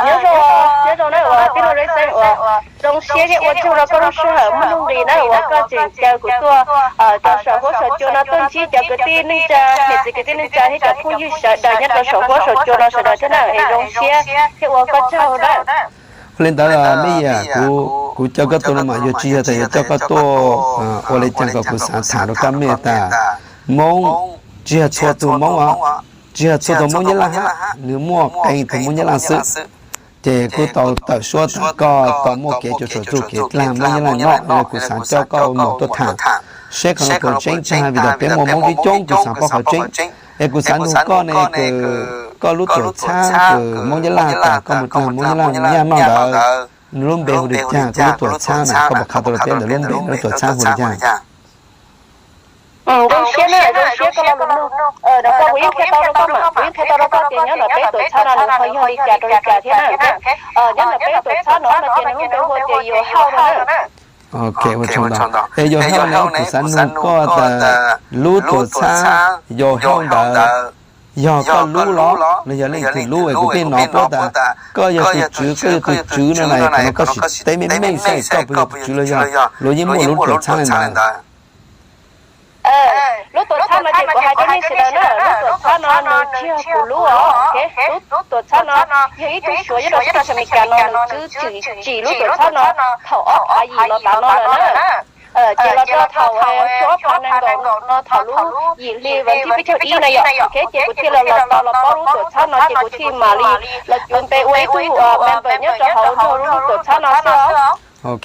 Nyob zoo, nyob zoo na uas tij laug Rexee uas zoo siab thiab ua tsaug rau koj lub sij hawm muaj nuj nqis na uas koj tseem caw kuv tuaj rau saum huab saum cua no tuaj ntsib cov kwv tij neej tsa, niam txiv kwv tij neej tsa thiab cov phooj ywg sawv daws nyob rau saum huab saum cua no sawv daws thiab na es zoo siab thiab ua koj tsaug na. Ua li ntawd Meb Yaj, kuv, kuv caw koj tuaj no mas yog tsis yog tas yuav coj koj tuaj ua li cas kom kuv xav tham rau koj mej tas Moob, tsis yog txhua tus Moob os, tsis yog txhua tus Moob Nyab Laj hab, nws muaj qee tus Moob Nyab Laj xwb. Ces kuj tau tawm suab tas koj tau muaj kev cuam tshuam txuj kev dlaag Moob Nyab Laj nyob, yog li kuv xav coj koj ua mloog tuaj tham saib qhov no puas tseeb tsis hab, vim tas peb muaj Moob coob coob kuv xav paub qhov tseeb. Es kuv xav nug koj ne, koj lub tuam txhab kws Moob Nyab Laj tas koj mus dlaag Moob Nyab Laj nyaj noj ntawd, nws lub npe hu li cas? Koj lub tuam txhab na koj puas qha tau rau peb ntawm lub npe, lub tuam txhab hu li cas? Zoo siab na, zoo siab koj lo lus nug. Nov koj kuv yeej qhia tau rau koj mas, kuv yeej qhia tau rau koj tias nyob ntawm peb tuam txhab no nws ho yog li cas rau li cas thiab na. Nyob ntawm peb tuam txhab no no ces nws lub npe hu tias Yauv Hauj no na. Ok, ua tsaug ntau. Es Yauv Hauj ne, kuv xav nug koj tas lub tuam txhab Yauv Hauj ntawd yog koj lub los los yog leej twg lub? Es kuv pheej hnov puab tas koj yog tus tswv, koj yog tus tswv no na, qhov no koj sim teb meej meej saib koj puas yog tus tswv los yog luag yeej muaj lub tuam txhab li ntawd. Lub tuam txhab no ces kuv hais rau nej sawv daws na, lub tuam txhab no nws tsis yog kuv lub os. Lub tuam txhab no yog ib tug Suav nyob rau teb chaws Amelikas no nws twb tsim lub tuam txhab no thaum ob phav yim los tas no lawm na. Ces los rau thaum xyoo ob phav nees nkaum no thaum lub yim hli vas thib peb caug ib na yom, ces kuv thiaj li los tau los paub lub tuam txhab no ces kuv thiaj mam li los cuv npe ua ib tug member nyob rau hauv nrog lub tuam txhab no xwb os. Ok,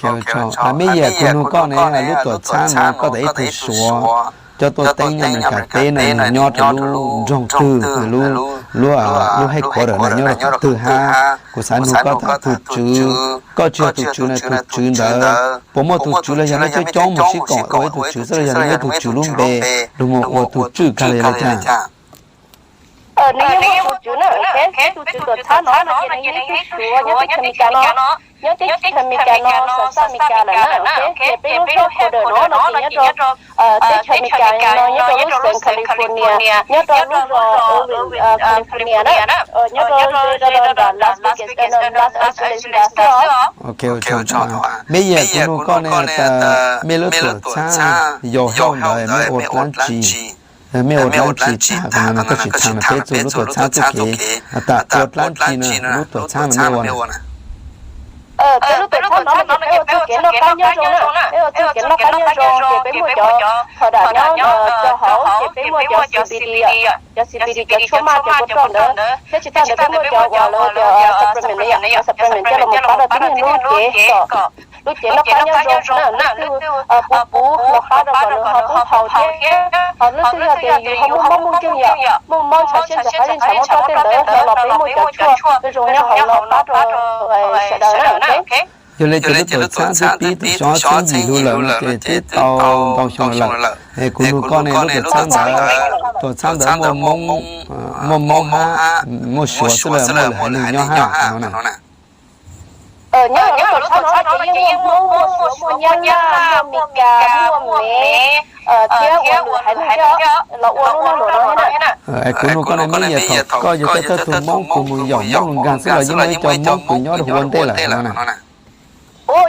Meb Yaj, kuv nug koj ne, lub tuam txhab no koj tas ib tug Suav coj tuaj teeb nyob Amelikas teb no nws nyob rau lub nroog twg, lub headquarter na nyob rau qhov twg hab? Kuv xav nug koj tas tus tswv, koj tsis yog tus tswv na, tus tswv ntawd puas muaj tus tswv los yog nej coob coob mus sib koom ua ib tug tswv xwb los yog nws muaj ib tug tswv lub npe, luag mus ua tus tswj kag los yog li cas? Nws yeej muaj tus tswv na, tus tswv tuam txhab no no ces nws yog ib tug Suav nyob teb chaws Amelikas no, nyob teb chaws Amelikas no, South Amelikas lawm na. Ces peb lub headquarter no no ces nyob rau teb chaws Amelikas no nyob rau lub xeev California, nyob rau lub zos Irvine, California na, nyob rau ze rau nram Las Vegas, Los Angeles nrad xwb os. Meb Yaj, kuv nug koj ne tas mej lub tuam txhab Yauv Hauj ntawd mej ua dlaab tsi? Mej ua dlaab tsi tas qhov no na, koj sim tham rau peb txug lub tuam txhab txuj kev tas ua dlaab tsi na, lub tuam txhab no mej ua na. Peb lub tuam txhab no no ces peb ua txuj kev noj qab nyob zoo na, peb ua txuj kev noj qab nyob zoo ces peb muaj cov product nyob rau hauv ces peb muaj cov C B D, cov C B D cov tshuaj maj cov kua roj ntawd thiab tsis tas ntawd peb muaj cov uas lawv tias supplement na yom, cov supplement coj los pab rau tib neeg lub cev kom lub cev noj qab nyob zoo na, leej twg puv puv los pab rau kom nws ho pub haus thiab, ho leej twg yog tias yus ho muaj mob muaj nkeeg yom, muaj mob ntshav siab ntshav qab zej ntshav muaj toj tej ntawd no los peb muaj cov tshuaj zoo nyob hauv no pab rau sawv daws na. Yog li ces lub tuam txhab twb pib tau xyoo ob txhiab yim lug lawm no ces twb tau ntau xyoo lawm. Es kuv nug koj ne, lub tuam txhab ntawd, tuam txhab ntawd muaj Moob, muaj Moob hab muaj Suav xwb los muaj lwm haiv neeg nyob hab no na? Nyob lub tuam txhab no ces yeej muaj Moob, muaj Suav, muaj Nyab Laj, muaj Amelikas, muaj Mev thiab ua lwm haiv neeg thiab los ua lub lag luam no thiab na. Es kuv nug koj ne, Meb Yaj, thaum koj yog cov thawj tug Moob kws mus yaum Moob lug nkaag xwb los yeej muaj ib co Moob kws nyob rau hauv ua ntej lawm no na?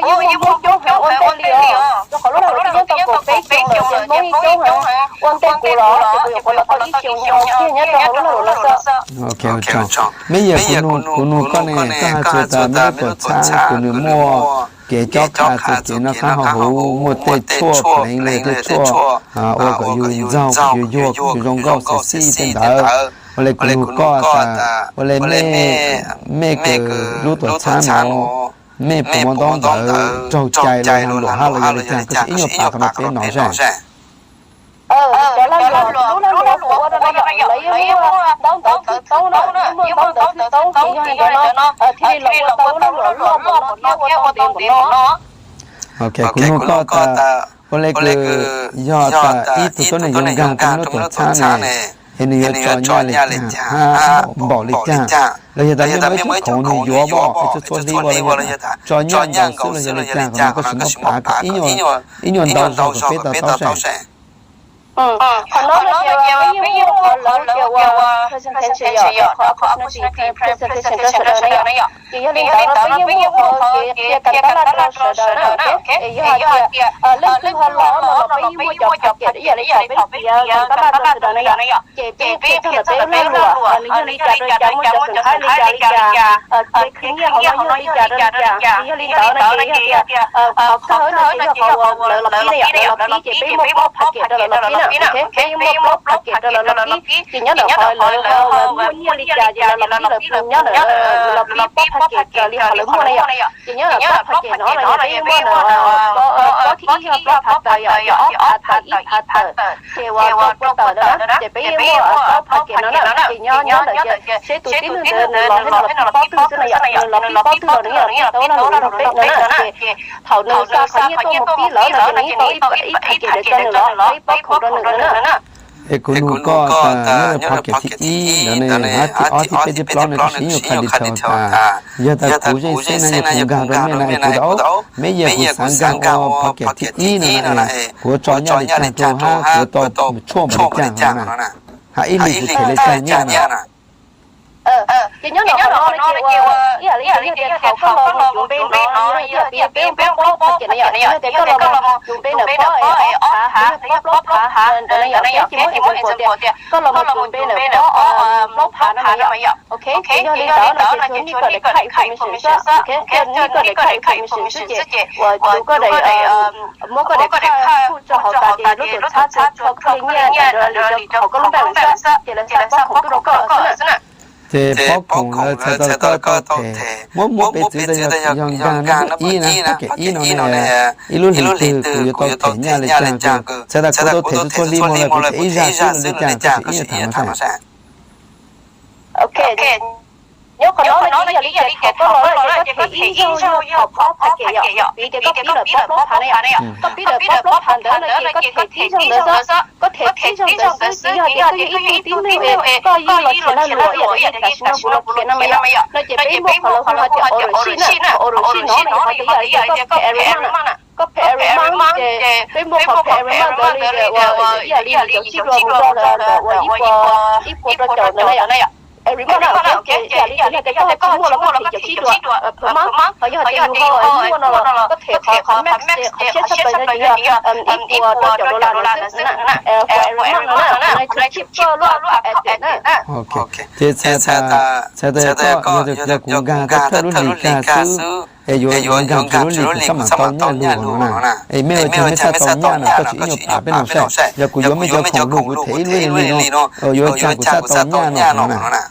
Yeej muaj Moob coob heev ua ntej li os, rau qhov lub lag luam twb nyob tau kaum peb xyoo lawm ces Moob yeej coob heev. Ua ntej kuv los ces kuv yuav kuv los tau ib xyoos kiag nyob rau hauv lub lag luam no xwb. Meb Yaj, kuv nug koj ne, koj has txug tas meb lub tuam txhab kws nws muaj kev cob qha txuj kev noj qab haus huv, muaj tej tshuaj pleev los yog tej tshuaj ua kom yus ntxaug, yus yuag, yus zoo nkauj sexy tej ntawd. Ua li kuv nug koj tas ua li mej, mej kws lub tuam txhab no mej puas muaj ntaub ntawv raug cai los luam hab los yog li cas, koj sim ib nyuag pab qhov no peb nov saib. Cov lag luam, lub lag luam kuv ua rau no yom, lawv yeej muaj ntaub ntawv thwj toob na, yeej muaj ntaub ntawv thwj toob ces yog li ntawd no thiaj li los ua tau lub lag luam loj npaum no thiab ua tau ntev npaum no. Ok, kuv nug koj tas ua li kws yog tas ib tug tuab neeg yuav nkaag rau meb lub tuam txhab ne, es nws yuav tso nyaj li cas hab npaum li cas? Los yog tas mej muaj ib tug khoom nws yuav pab es txhua txhua hli ua los yog tas tso nyaj nkaus xwb los yog li cas? Qhov no koj sim muab pav kom ib nyuag ntau zog kom peb tau taub saib. Qhov no no ces peb yeej muaj qhov lawv tias uas presentation yom, qhov opportunity presentation rau sawv daws na yom. Ces yog li ntawd no peb yeej muaj qhov kev qhia kam tab laj rau sawv daws na. Yog hais tias leej twg ho los no los peb yeej muaj cov package ib yam li thaum peb qhia kam tab laj rau sawv daws na yom. Ces peb yeej qhia txog ntawm peb laj luam nws yog li cas rau li cas, muaj cov xeem khaib li cas li cas, kev khwv nyiaj hauv no yog li cas rau li cas. Ces yog li ntawd no ces yog tias qhov kawg no ces yog qhov uas lawv los pib na yom, lawv los pib ces peb muaj plaub package rau lawv los pib na. Peb yeej muaj plaub package rau lawv los pib, ces nyob ntawm qhov lawv ho muaj nyiaj li cas ces lawv los pib, lawv pib nyob ntawm, los pib plaub package raws li qhov lawv muaj na yom. Ces nyob ntawm plaub package no no ces peb yeej muaj ntawm plaub thib ib yog plaub phav tawm yom, ces ob phav tawm ib phav tawm, ces uas rau pua tawm ntawd na. Ces peb yeej muaj plaub package no na, ces nyob nyob ntawm tias seb tus tib neeg ntawd nws los thiab nws los pib plaub twg xwb na yom, nws los pib plaub twg los nws yeej los pib tau laj luam rau peb ntawd na. Ces thaum nws xa qhov nyiaj tuaj mus pib lawv no ces nws yeej tau ib package ntawd rau nws los, tau ib plaub khoom rau nws na. Es kuv nug koj tas nyob rau package thib ib ntawd ne, thib ob thib peb thib plaub no tab sis yeej yuav qhia detail tas, yog tas kuv zeej xeb no yog kuv nkag rau mej na es kuv tau, mej yog kuv xav nkag ua package thib ib no na, kuv yuav tso nyiaj li cas rau hab kuv yuav tau tshuaj npaum li cas no na, hab ib lwm kuv them li cas nyiaj na. Ces nyob ntawm qhov no no ces ua ib yam li yog tias thaum koj los mus cuv npe no, yog tias peb ua plaub package na yom, yog tias koj los mus cuv npe ntawm plaub es ob phav, yog plaub plaub phav ntawd na yom, peb ces muab example tias koj los mus cuv npe ntawm plaub, plaub phav no na yom. Ok, ces yog li ntawd no ces tsuas need koj daim card information xwb, ok, tsuas need koj daim card information xwb ces uas tus koj daim, muab koj daim card put rau hauv tas ces lub tuam txhab tso koj li nyiaj ntawd li rau hauv koj lub npaj lawm xwb ces lawv xa plaub khoom tuaj rau koj xwb na. Ces plaub khoom lawv txhais tau koj tau them, muab muab piv txwv tas yog nkag nab ib na, package ib no ne, ib lub hlis twg kuv yuav tau them nyiaj li cas, txhais tas kuv tau them txhua txhua hli mus lawm kuv them ib zaj xwb los li cas, koj them ib nyuag tham no saib. Ok, nyob qhov no no ces ib yam li tias thaum koj los no ces koj them ib zaug yog thaum plaub package yom, vim tias koj pib lawm plaub plaub phav na yom, koj pib lawm plaub plaub phav ntawd no ces koj them tib zaug ntawd xwb, koj them tib zaug ntawd xwb ces yog tias koj yog ib tug tib neeg es koj yeej los tsis lag luam ib yam li tam sim no kuv los qhia no mas yom, no ces peb muaj qhov lawv hu hais tias order sheet na, qhov order sheet no no yog qhov tias ib yam li tias koj pay every month na, koj pay every month ces peb muaj qhov pay every month ntawd li tias uas ib yam li cov tsib rau mus rau ntawm uas ib puas, ib puas rau caum ntawd na yom. Every month na, ok, ces ib yam li tias yog tias koj tsis muaj los koj them cov tsib rau per month, ho yog hais tias yus ho muaj no los koj them qhov qhov max, qhov siab tshaj plaws no ces yog ib puas rau caum dollar ntawd xwb na. For every month no na, no tsuas cheap koj lub account ads na. Ces txhais tas, txhais tas yog koj, yog tias kuv nkag tau thawj lub hlis nkag xwb es yuav nkag tsawg lub hlis kuv txhob mam tau nyiaj lug no na. Es mej ua cas mej txhaj tau nyiaj no, koj tsis ib nyuag pab peb no saib, yog kuv yuav mej cov khoom lug kuv them ib lub hlis no, yuav cas kuv txhaj tau nyiaj no no na.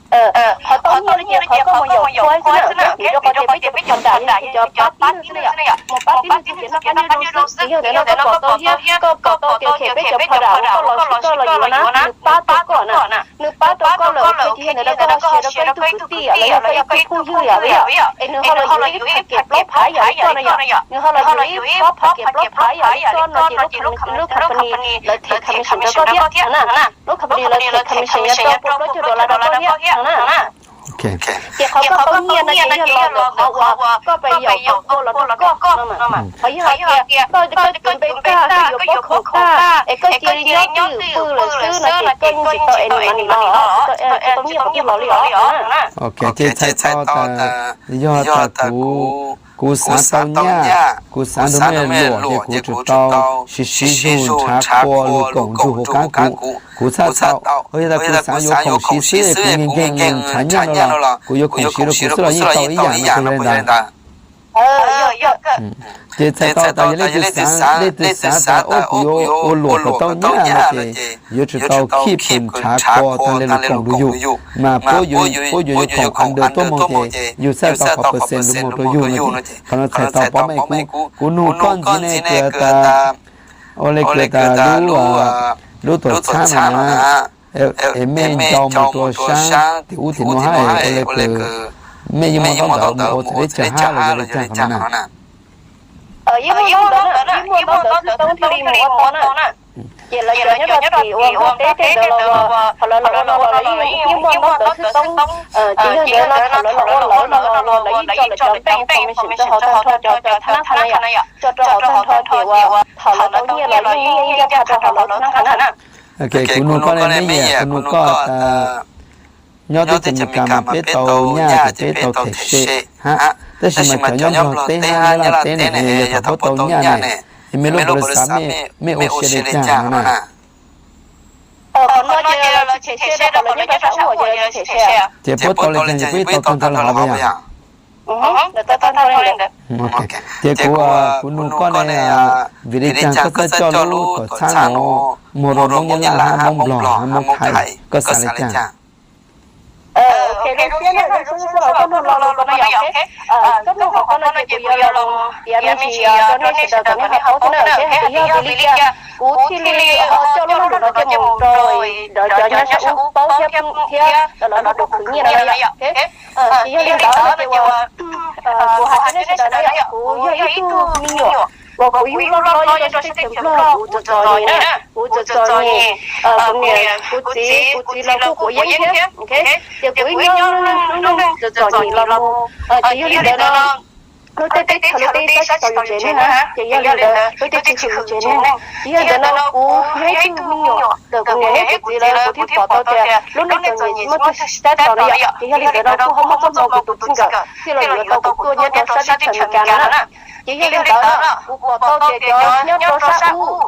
Qhov tau nyiaj no ces qhov koj mus yaum point xwb na, vim rau qhov tias peb cov product yog tias cov pab tib neeg xwb na yom, mus pab tib neeg ces noj qab nyob zoo xwb, ces yog ntawd no koj pom tau thiab, koj pom tau tias them peb cov product uas koj los sib koj los yuav na, nws pab tau koj na, nws pab tau koj lawm, ces yog ntawd no koj ho share rau koj ib tug kwv tij los yog koj ib tug phooj ywg yom, es nws ho los yuav ib package plaub phav yam li koj no yom, nws ho los yuav ib ob package plaub phav yam li koj no ces lub company lawv them commission rau koj thiab na, lub company lawv them commission yog rau pua plaub caug dollar rau koj thiab na. Ces qhov koj tau nyiaj no ces yog los ntawm qhov uas koj pais yaum tau pua los rau koj no mas. Ho yog hais tias koj, koj cuv npe tag, koj yuav plaub khoom tag es koj cia li nyob twj ywm pw lawm xwb no ces koj yeej tsis tau any money los, tsis tau nyiaj qhov twg los li os. Ok, ces txhais tau tas yog tas kuv, kuv xav tau nyiaj, kuv xav nrog mej luam ces kuv tsum tau siv siv zug nrhav qhua lug koom nrug hauv kab kuv, kuv txhaj tau. Ho yog tas kuv xav yuav khoom siv xwb es kuv nkeeg nkeeg nrhav nyiaj no los kuv yuav khoom siv rau kuv xwb los yeej tau ib yam no puas yog li ntawd? Ces txhais tau tas yog leej twg xav, leej twg xav tas o kuv yuav ua luam kom tau nyiaj no ces yuav tsum tau keep nrhav qhua tag le lug koom rau yus, mas puab yuav, puab yuav yuav khoom under tuaj moog ces yus txhaj tau qhov percent lug moog rau yus no ces qhov no txhais tau paub mej. Kuv, kuv nug koj ntxiv ne kws tas, ua le kws tas lub, lub tuam txhab no na, es mej nrau moog rua saab tim ub tim nuav hab es ua le kws mej yeej muaj ntaub ntawv moog ua txawm teb chaws hab los yog le caag qhov no na? Yeej muaj ntaub ntawv, yeej muaj ntaub ntawv xwb tau thiaj li moog ua tau na. Ces lawv cov nyob rau tim ua Nplog teb tej ntawd los thaum lawv los ua no los lawv yeej muaj ntaub ntawv xwb toob. Ces yog ntawd no thaum lawv los ua lawv no los lawv yeej tso lawv cov npe information rau hauv tag nrho cov thab nab qha na yom, tso rau hauv tag nrho ces uas thaum lawv tau nyiaj los yeej nyiaj ncaj qha rau hauv lawv thab nab qha na. Kuv nug koj ne Meb Yias, kuv nug koj tas nyob teb chaws Amelikas mas peb tau nyaj ces peb tau them se hab, tab sis mas cov nyob Nplog teb hab Nyab Laj teb ne yog thaum puab tau nyaj ne, es mej lub npaum li xav mej ua sia li cas no na? Ces puab tau li cas ces puab yeej tau tag nrho li hov puas yog? Ces kuv, kuv nug koj ne, vim li cas koj txawj coj lub tuam txhab no muag rau Hmoob Nyab Laj hab Hmoob Nplog hab Hmoob Thaib, koj xav li cas? Koj nug qhov ko no ces kuv yuav los piav me ntsis rau nej sawv daws kom nej ho paub thiab na. Yog vim li cas kuv thiaj li ho coj lub luam no coj mus rau lawv cov nyob sab ub paub thiab, thiab lawv nrog kuv khwv nyiaj no na yom. Ces yog li ntawd no ces uas kuv hais rau nej sawv daws na yom, kuv yog ib tug me nyuam uas kuv yug loj hlob nyob rau sab teb chaws Nplog, kuv txom txom nyem na, kuv txom txom nyem, kuv niam kuv txiv, kuv txiv los kuj quav yeeb thiab. Ces kuv ib nyob lub neej txom txom nyem los mus, ces yog li ntawd no lub teb chaws lub teb tsis tau yus tsev neeg na, ces yog li ntawd lub teb chaws tsis tau yus tsev neeg. Ces yog li ntawd no kuv yog ib tug me nyuam ntawm kuv niam thiab kuv txiv lawv, kuv thiaj pom tau tias lub neej txom nyem tsis muaj txog sab tod no yom. Ces yog li ntawd no kuj ho muaj txoj hmoo kuv tus txij nkawm thiaj los yuav tau kuv tuaj nyob rau sab teb chaws Amelikas no na. Ces yog li ntawd kuv pom tau tias cov nyob rau sab ub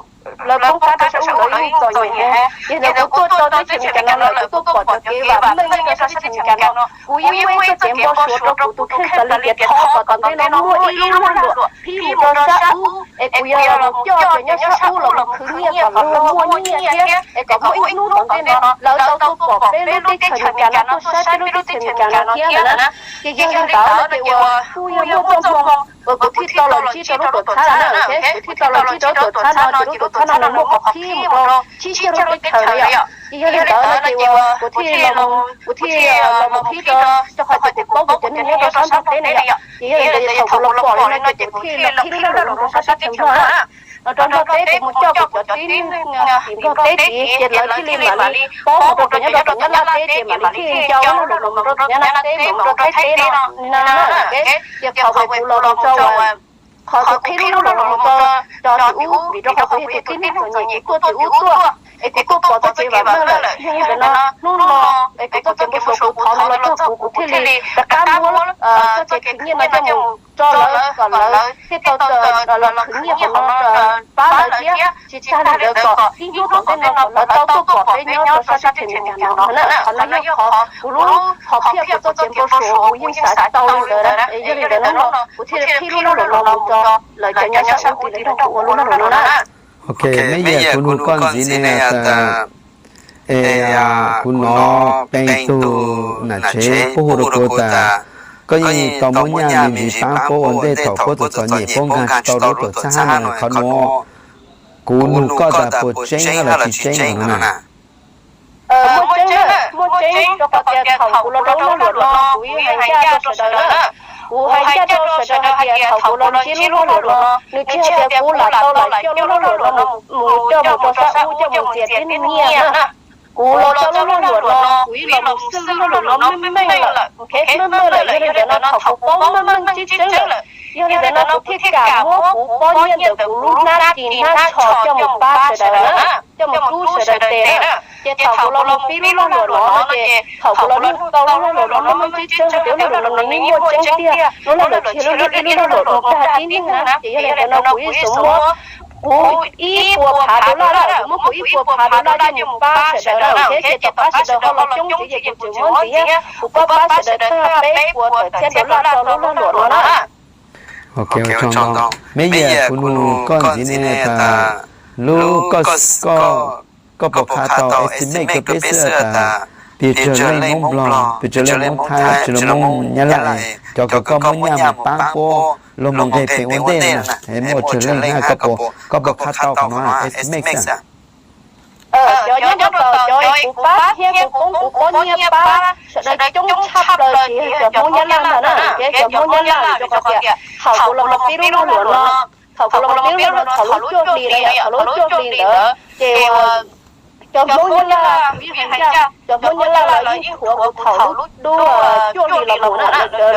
lawv poob qab rau sab ub lawv yeej txom nyem heev. Yog li ntawd kuv tuaj rau teb chaws Amelikas no lawm kuv tuaj pom cov kev vam meej nyob rau sab teb chaws Amelikas no, kuv yeej muaj ib txoj kev npau suav rau kuv tus kheej tas li tias thov kom tom ntej no muaj ib lub lag luam phib mus rau sab ub es kuv yuav los coj cov nyob sab ub los mus khwv nyiaj kom luag muaj nyiaj thiab es kom muaj ib hnub tom ntej no lawv tau tuaj pom peb lub teb chaws Amelikas no tuaj saib peb lub teb chaws Amelikas no thiab na. Ces yog li ntawd no ces uas kuj yog muaj txoj hmoo uas kuv thiaj tau los ntsib rau lub tuam txhab no na. Kuv thiaj tau los ntsib rau lub tuam txhab no ces lub tuam txhab no nws muaj qhov phib mus rau tsib caug lub teb chaws no yom. Ces yog li ntawd no ces uas kuv thiaj, kuv thiaj los mus qhib rau, rau qhov tias kuv paub kuv cov neeg nyob rau sab Nplog teb no yom. Ces yog li ntawd thaum kuv los pom li no ces kuv thiaj los qhib lub lag luam no rau sab teb chaws Nplog na. Los rau Nplog teb kuv mus coj kuv cov tib neeg tim Nplog teb tid ces lawv thiaj li mam li paub mus rau cov nyob rau tom Nyab Laj teb ces mam li thiaj nco lub lag luam no mus rau Nyab Laj teb mam mus rau Thaib teb no na. Ces qhov uas kuv los mus rau, qhov kuv qhib lub lag luam no mus rau cov tim ub vim rau qhov kuv yog tus tib neeg txom nyem kuv tuaj tim ub tuaj es kuv tuaj pom txoj kev vam meej lawm. Yog li ntawd no hnub no es kuv txoj kev npau suav kuv thov no los txog kuv, kuv thiaj li rov qab muab txoj kev khwv nyiaj no coj mus rau lawv kom lawv thiaj tau los khwv nyiaj hauv no pab lawv thiab. Tsis tag li ntawd kom ib hnub tom ntej no kom lawv tau tuaj pom peb nyob rau sab teb chaws Amelikas no na. Qhov no yog qhov kuv lub, qhov phiaj kuv txoj kev npau suav kuv yeej xav tau li ntawd na. Yog li ntawd hnub no kuv thiaj li qhib lub lag luam no mus rau lawv cov nyob sab ub tiv lawv nrog kuv ua lub lag luam no na. Ok, Meb Yias, kuv nug koj ntxiv ne tas, es kuv hnov peb tug nam tsev puab hu rau kuv tas koj yeej tau muab nyaj me ntsis paab puab ua ntej thaum puab txom txom nyem puab nkaag tsis tau lub tuam txhab na, qhov nuav kuv nug koj tas puas tseeb los tsis tseeb no na? Muaj tseeb, muaj tseeb, rau qhov tias thaum kuv los rau lub lag luam no kuv yeej hais ncaj rau sawv daws na. Kuv hais ncaj rau sawv daws hais tias thaum kuv los ntsib lub lag luam no, nws tsis hais tias kuv lam tau lam coj lub lag luam no mus coj mus rau sab ub coj mus ntxias tib neeg nyiaj na. Kuv los coj lub lag luam no, kuv ib los mus xwb lub lag luam no meej meej lawm, meej meej lawm. Yog li ntawd no thaum kuv paub meej meej tseeb tseeb lawm, yog li ntawd no kuv thiaj kam muab kuv pob nyiaj ntawm kuv lub hnab ris hnab tsho coj mus pab sawv daws na, coj mus rub sawv daws tes na. Ces thaum kuv los mus pib lub lag luam no no ces thaum kuv los nug tau lub lag luam no meej meej tseeb tseeb hais tias lub lag luam no nws yeej muaj tseeb tiag, lub lag luam tsis yog lub ib lub lag luam nug tag tib neeg na. Ces yog li ntawd no kuv yeej xav muab kuv ib puas phav dollar lawm, kuv muab kuv ib puas phav dollar coj mus pab sawv daws na, ces tom qab sawv daws ho los coob ntxiv ces kuv tseem muab ntxiv, kuv pab pab sawv daws tag peb puas tawm txhiab dollar rau lub lag luam no na. Ok, ua tsaug ntau. Meb Yias, kuv nug koj ntxiv ne tas lub, koj puas qha tau estimate kawg peb xwb tas pes tsawg leej Hmoob Nplog, pes tsawg leej Hmoob Thaib, pes tsawg leej Hmoob Nyab Laj, cov kws koj muab nyaj mus paab puab luag mus nqeg pem ua ntej na, muaj tsawg leej hab, koj puas qha tau qhov no, estimate? Cov nyob rau tom cov kuv pab thiab kuv poob kuv pob nyiaj pab sawv daws coob tshaj plaws ces yog cov Hmoob Nyab Laj ntag na. Ces cov Hmoob Nyab Laj vim rau qhov tias thaum kuv los mus pib lub lag luam no, Thaum kuv los mus pib lub no thaum lub cuaj hlis na, thaum lub cuaj hlis ntawd ces cov Hmoob Nyab Laj, kuv yeej hais ncaj, cov Hmoob Nyab Laj los yeej qhuas kuv thaum lub, lub cuaj hlis los mus na,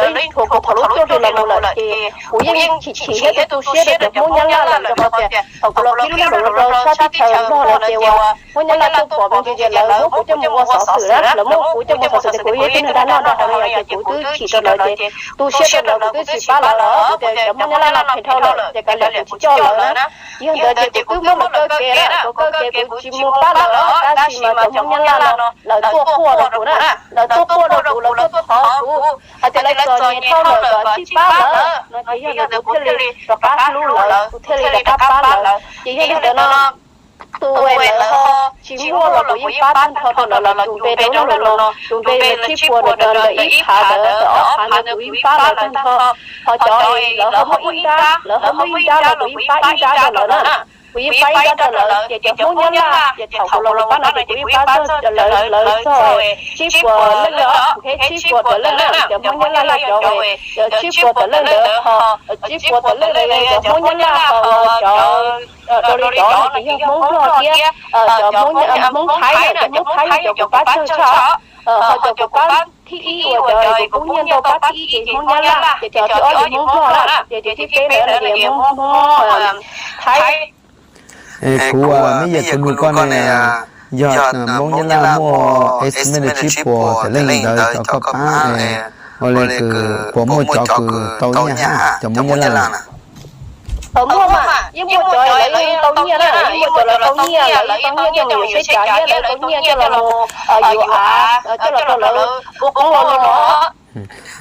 lawv yeej qhuas kuv thaum lub cuaj hlis los mus lawm ces kuv yeej chim chim thiab tu siab rau cov Hmoob Nyab Laj lawm rau qhov tias thaum kuv los pib lub no rau sab teb chaws Nplog lawm ces uas Hmoob Nyab Laj tuaj pom me ntsis ces lawv muab kuv coj mus ua xov xwm na, lawv muab kuv coj mus xov xwm ces kuv yog ib tug neeg dag noj dag haus no yog ces kuv twb chim rau lawv ces tu siab rau lawv, kuv twb tsis pab lawv os, kuv tias cov Hmoob Nyab Laj no phem dhau lawm ces kav liam kuv tsis coj lawv na. Yog ntawd ces kuv twb muab lawv kaw kev na, kuv kaw kev kuv tsis mus pab lawv os, tab sis mas cov Hmoob Nyab Laj no lawv tuaj quaj rau kuv na, lawv tuaj quaj rau kuv, lawv tuaj thov kuv hais tias lawv txom nyem dhau lawm kom tsij pab lawm no ces yog ntawd kuv thiaj li rov qab hlub lawv, kuv thiaj li rov qab pab lawv. Ces yog li ntawd no tus uas lawv ho tsis muaj los kuv yeej pab tag nrho rau lawv, lawv tus npe rau lub no, tus npe lawv tsib puas ntawd, ntawm ib phav ntawd, ntawm ob phav ntawd kuv yeej pab lawv tag nrho. Ho cov lawv ho muaj ib nrab, lawv ho muaj ib nrab los kuv yeej pab ib nrab rau lawv na. Kuv yeej pab ib nrab rau lawv ces cov Hmoob Nyab Laj ces thaum kuv los mus pab no ces kuv yeej pab txog lawv, lawv txog tsib puas leej os, tsib puas tawm leej na, cov Hmoob Nyab Laj yog cov, cov tsib puas tawm leej ntawd ho, tsib puas tawm leej ntawd yog cov Hmoob Nyab Laj ho, cov, rau li cov no ces yog Hmoob Nplog thiab cov Hmoob Thaib na, cov Hmoob Thaib yog cov kuv pab tsawg tshaj. Ho cov kuv pab thib ib uas cov kuv pub nyiaj ntau pab thib ib ces Hmoob Nyab Laj, ces cov thib ob ces Hmoob Nplog na, ces tus thib peb ntawd no ces yog Hmoob, Hmoob Thaib. Es kuv, Meb Yaj, kuv nug koj ne, yog Hmoob Nyab Laj muaj estimate tsib puas tawm leej ntawd cov koj pab es ua li kws puas muaj cov kws tau nyiaj hab cov Hmoob Nyab Laj na? Muaj mas, yeej muaj cov lawv yeej tau nyiaj na, yeej muaj cov lawv tau nyiaj, lawv yeej tau nyiaj coj mus yuav seb cas thiab lawv tau nyiaj coj los mus yuav av coj los rau lawv ua qoob ua loo os.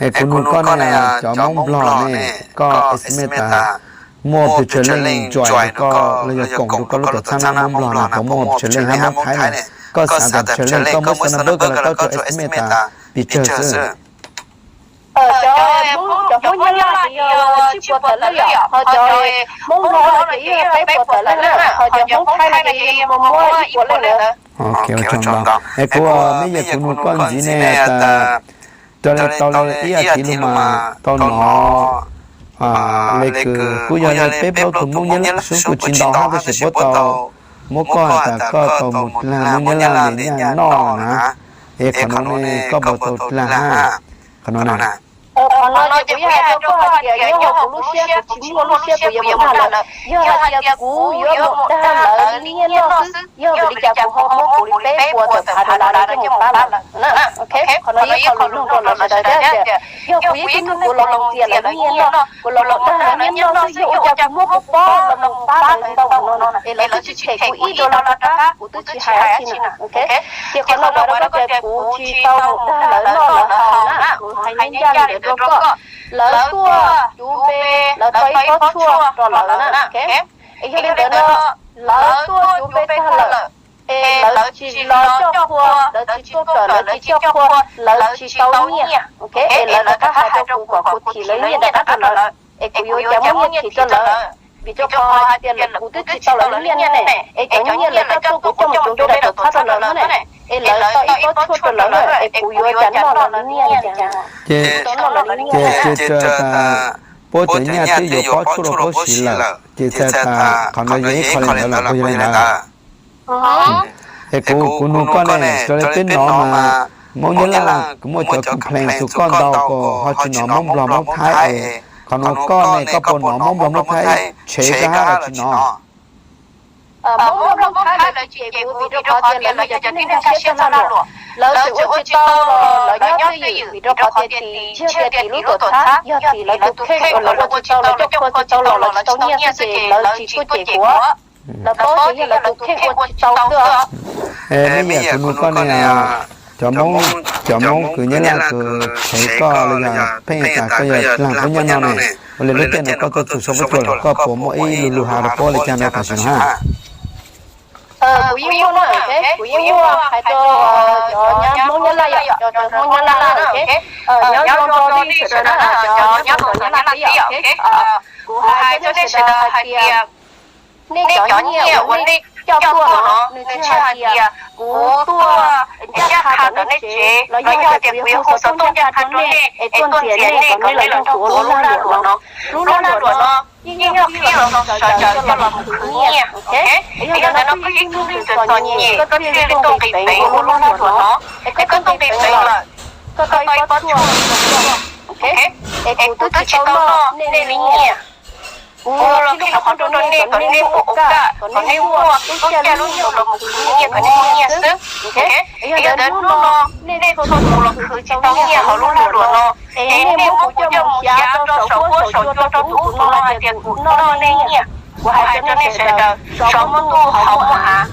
Es kuv nug koj ne, cov Hmoob Nplog ne, koj estimate tas muaj pes tsawg leej join rau koj los yog koom rau koj lub tuam txhab na, Hmoob Nplog na, puas muaj pes tsawg leej hab Hmoob Thaib ne? Koj xav tas pes tsawg leej, koj muab xav number koj los koj tsuas estimate tas pes tsawg xwb. Cov Hmoob, cov Hmoob Nyab Laj ces yog tsib puas tawm leej yom, ho cov Hmoob Nplog no ces yog peb puas tawm leej na, ho cov Hmoob Thaib no ces yog muaj muab ib puas leej ntawd. Es kuv, Meb Yaj, kuv nug koj ntxiv ne tas raws li tau li ib as thiv lug mas tau nov le kws kuj yog li peb plaub tug Hmoob Nyab Laj xwb, kuj tsis ntau hab, tab sis puab tau muab koj has tas koj tau mus dlaag Hmoob Nyab Laj le nyaj noj na, es qhov nuav ne koj puas tau dlaag hab qhov nuav na? Qhov no ces kuv yeej has rau koj hais tias nyob hauv kuv lub siab kuv tsis muaj lub siab kuv yuav mus dag lawv. Yog hais tias kuv yuav mus dag lawv li nyiaj noj xwb, yog vim li cas kuv ho muab kuv li peb puas tawm phav dollar no coj mus pab lawv na? Qhov no yeej qhov lus nug rau lawv sawv daws thiab tias yog kuv yog ib tug neeg kuv los mus ntxias lawv nyiaj noj, kuv los mus dag lawv nyiaj noj xwb, yog ua cas kuv muab kuv pob los mus pab lawv ntau no na, es lawv twb tsis them kuv ib dollar rov qab, kuv twb tsis hais dab tsi na. Ces qhov no kuv hais rau koj tias kuv tsis tau mus dag lawv noj lawv haus na, kuv hais ncaj li ntawd rau koj. Lawv tuaj cuv npe, lawv tau ib pob tshuaj rau lawv na. Es yog li ntawd no, lawv tuaj cuv npe tag lawm, es lawv tsis los coj qhua, lawv tsis tuaj kawm, lawv tsis coj qhua, lawv tsis tau nyiaj, es lawv rov qab hais rau kuv kom kuv thim lawv nyiaj rov qab rau lawv, es kuv yuav cas muab nyiaj thim rau lawv? Vim rau qhov hais tias kuv twb tsis tau lawv nyiaj ne, es cov nyiaj lawv coj tuaj kuv coj mus cuv npe rau tuam txhab rau lawv na, es lawv tau ib pob tshuaj rau lawv na, es kuv yuav cas noj lawv nyiaj li cas? Ces, ces raws tas puab cov nyaj twb yuav pob tshuaj rau puab siv lawm, ces txhais tas qhov no yog ib qho li ntawd los puas yog li ntawd? Es kuv, kuv nug koj ne, raws li peb nov mas Hmoob Nyab Laj kuj muaj cov complain txug koj ntau, koj ho tsis nov Hmoob Nplog Hmoob Thaib es qhov nuav koj ne, koj puas nov Hmoob Nplog Hmoob Thaib tshev koj hab los tsis nov? Hmoob Nplog Hmoob Thaib lawv tsis cem kuv vim rau qhov tias lawv yog cov tib neeg nkag siab txog lag luam, lawv tseem ua tsis tau los lawv nyob twj ywm vim rau qhov tias tim, tsis yog tias tim lub tuam txhab, yog tim lawv tus kheej uas lawv ua tsis tau, lawv coj qhua tsis tau los lawv tsis tau nyiaj xwb ces lawv tsis tuaj cem kuv. Lawv paub ces yog lawv tus kheej ua tsis tau xwb os. Es Meb Yaj, kuv nug koj ne, cov Hmoob, cov Hmoob kws Nyab Laj kws tshev koj los yog pheej tas koj yog dlaag puab nyiaj noj ne, ua li lub caij no koj tuaj txug sau fuab cua lawm koj puas muaj ib lu lug has rau puab li cas rau tam sim no hab? Kuv yeej muaj na, kuv yeej muaj hais rau cov Hmoob Nyab Laj yom, cov Hmoob Nyab Laj na, nyob zoo rau nej sawv daws na, cov nyob rau Nyab Laj teb yom. Kuv hais rau nej sawv daws hais tias nej cov nyiaj uas nej coj tuaj no, nws tsis hais tias kuv tuaj ncaj qha tom nej tsev los yog tias kuv yuav hu xov tooj ncaj qha rau nej es tuaj ntxias nej kom nej los nrog kuv ua lub lag luam no. Lub lag luam no yeej yog qhib los sawv daws coj los mus khwv nyiaj. Es yog ntawm no koj yog ib tug neeg txom nyem, koj thiaj li tuaj nqis peev ua lub lag luam no. Es koj tuaj nqis peev lawm, koj tau ib pob tshuaj, es kuv twb tsis tau noj nej li nyiaj. Kuv los qhib qhov rau nej kom nej muaj ua kaj, kom nej muaj lub caij lub nyoog los mus khwv nyiaj kom nej muaj nyiaj xwb. Es yog ntawm hnub no nej txhua tus los khwv tsis tau nyiaj hauv lub lag luam no, es nej muab kuv coj mus xyav rau saum huab saum cua rau tus ub tus no hais tias kuv noj nej nyiaj. Kuv hais rau nej sawv daws, tsov muaj ntuj hav muaj hav.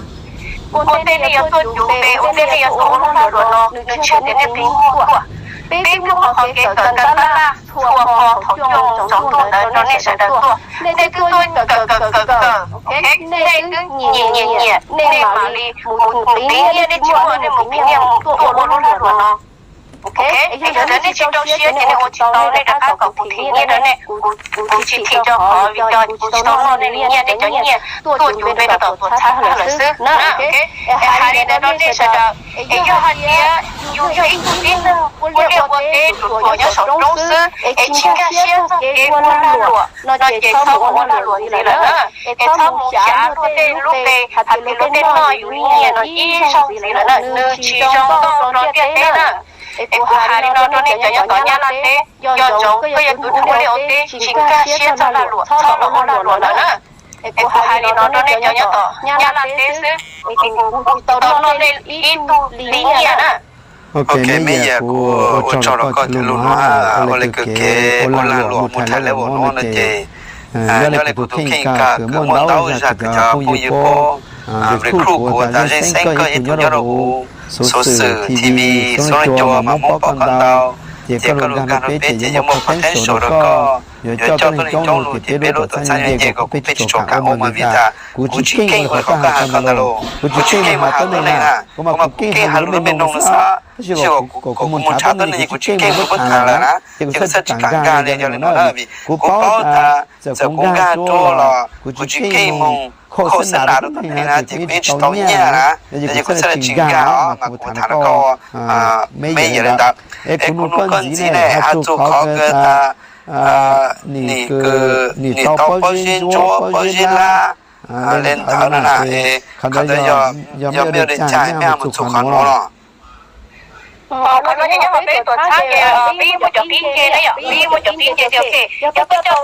Ua ntej nej yuav tuaj cuv pem, ua ntej nej yuav tuaj ua lub lag luam no, nws tsis yog tias nej pheej muaj tuaj. Peb twb muab qhov kev kawm tawm tab laj txhua hmo thaum xyoo tsaus ntuj ntawd rau nej sawv daws tuaj. Nej twb tuaj kawm kawm kawm kawm, nej twb nyiam nyiam nyiam, nej mam li mus tiv nyiaj, nej tsis muaj nej mus tiv nyiaj mus tuaj ua lub lag luam no. Es yog ntawd nej tsis rau siab ces nej ua tsis tau, nej rov qab kom kuv thim nyiaj rau nej, kuv tsis thim rau qhov vim yog kuv tsis tau noj nej li nyiaj, nej cov nyiaj tuaj cuv npe rau tom tuam txhab tag lawm xwb na. Es hais li ntawd rau nej sawv daws, es yog hais tias yus yog ib tug tib neeg ua liaj ua teb ruam ruam nyob saum roob xwb, es tsis nkag siab txog kev ua lag luam no ces txhob mus ua lag luam ntxiv lawm na. Es txhob mus xyav luag tej lub npe hais tias luag tej noj yus li nyiaj no ib zaug ntxiv lawm na, nws tsis zoo nkauj rau ntiaj teb na. Es kuv hais li no rau nej cov nyob tom Nyab Laj teb, yog ntsoov koj yog tus neeg ua liaj ua teb tsis nkag siab txog lag luam, txhob los ua lag luam lawm na. Es kuv hais li no rau nej cov nyob tom Nyab Laj teb xwb, es kuv tsis tau noj nej ib tug li nyiaj na. Ok, Meb Yias, kuv ua tsaug rau koj cov lus no, ua li kws kev ua lag luam mus thaij level no no ces nyob li kuv tus kheej kawg muaj ntau zaj kws cov phooj ywg paub recruit kuv tas zeej xeeb koj ib tug nyob rau huv Xov Xwm T V, Xov Leej Cua mas mob paub koj ntau, ces koj lug nkag rau peb ces yuav muaj potential rau koj, yuav coj tuab neeg coob lug ces peb lub tuam txhab nyob nce kom peb tsis tshua kam ua mas vim tas kuv tsis keej ua li qhov koj hais koj ntag lauj, kuv tsis keej mus nrhav tuab neeg na, kuv mas kuv keej hais lus lub me noog xwb, tab sis kom kuv mus nrhav tuab neeg ces kuv tsis keej mus nrhav lawm na, ces kuv txhaj tsis kam nkag li yog li no na, vim kuv paub tas txawm kuv nkag rua los kuv tsis keej mus khauj xwb nrad rau tuab neeg na ces kuv yeej tsis tau nyiaj na, ces kuv txhaj li tsis nkag os mas kuv tham rau koj, Meb Yias li ntawd. Es kuv nug koj ntxiv ne, hais txug qhov kws tas nim, nim tau pob zeb ntsuab pob zeb lab li ntawd no na, qhov ntawd yog mej li cas mej mus txug qhov nuav los? Qhov no ces nyob hauv peb tuam txhab ces peb yeej muaj cov qib nce na yom, peb yeej muaj cov qib nce tias ok, yog koj coj tau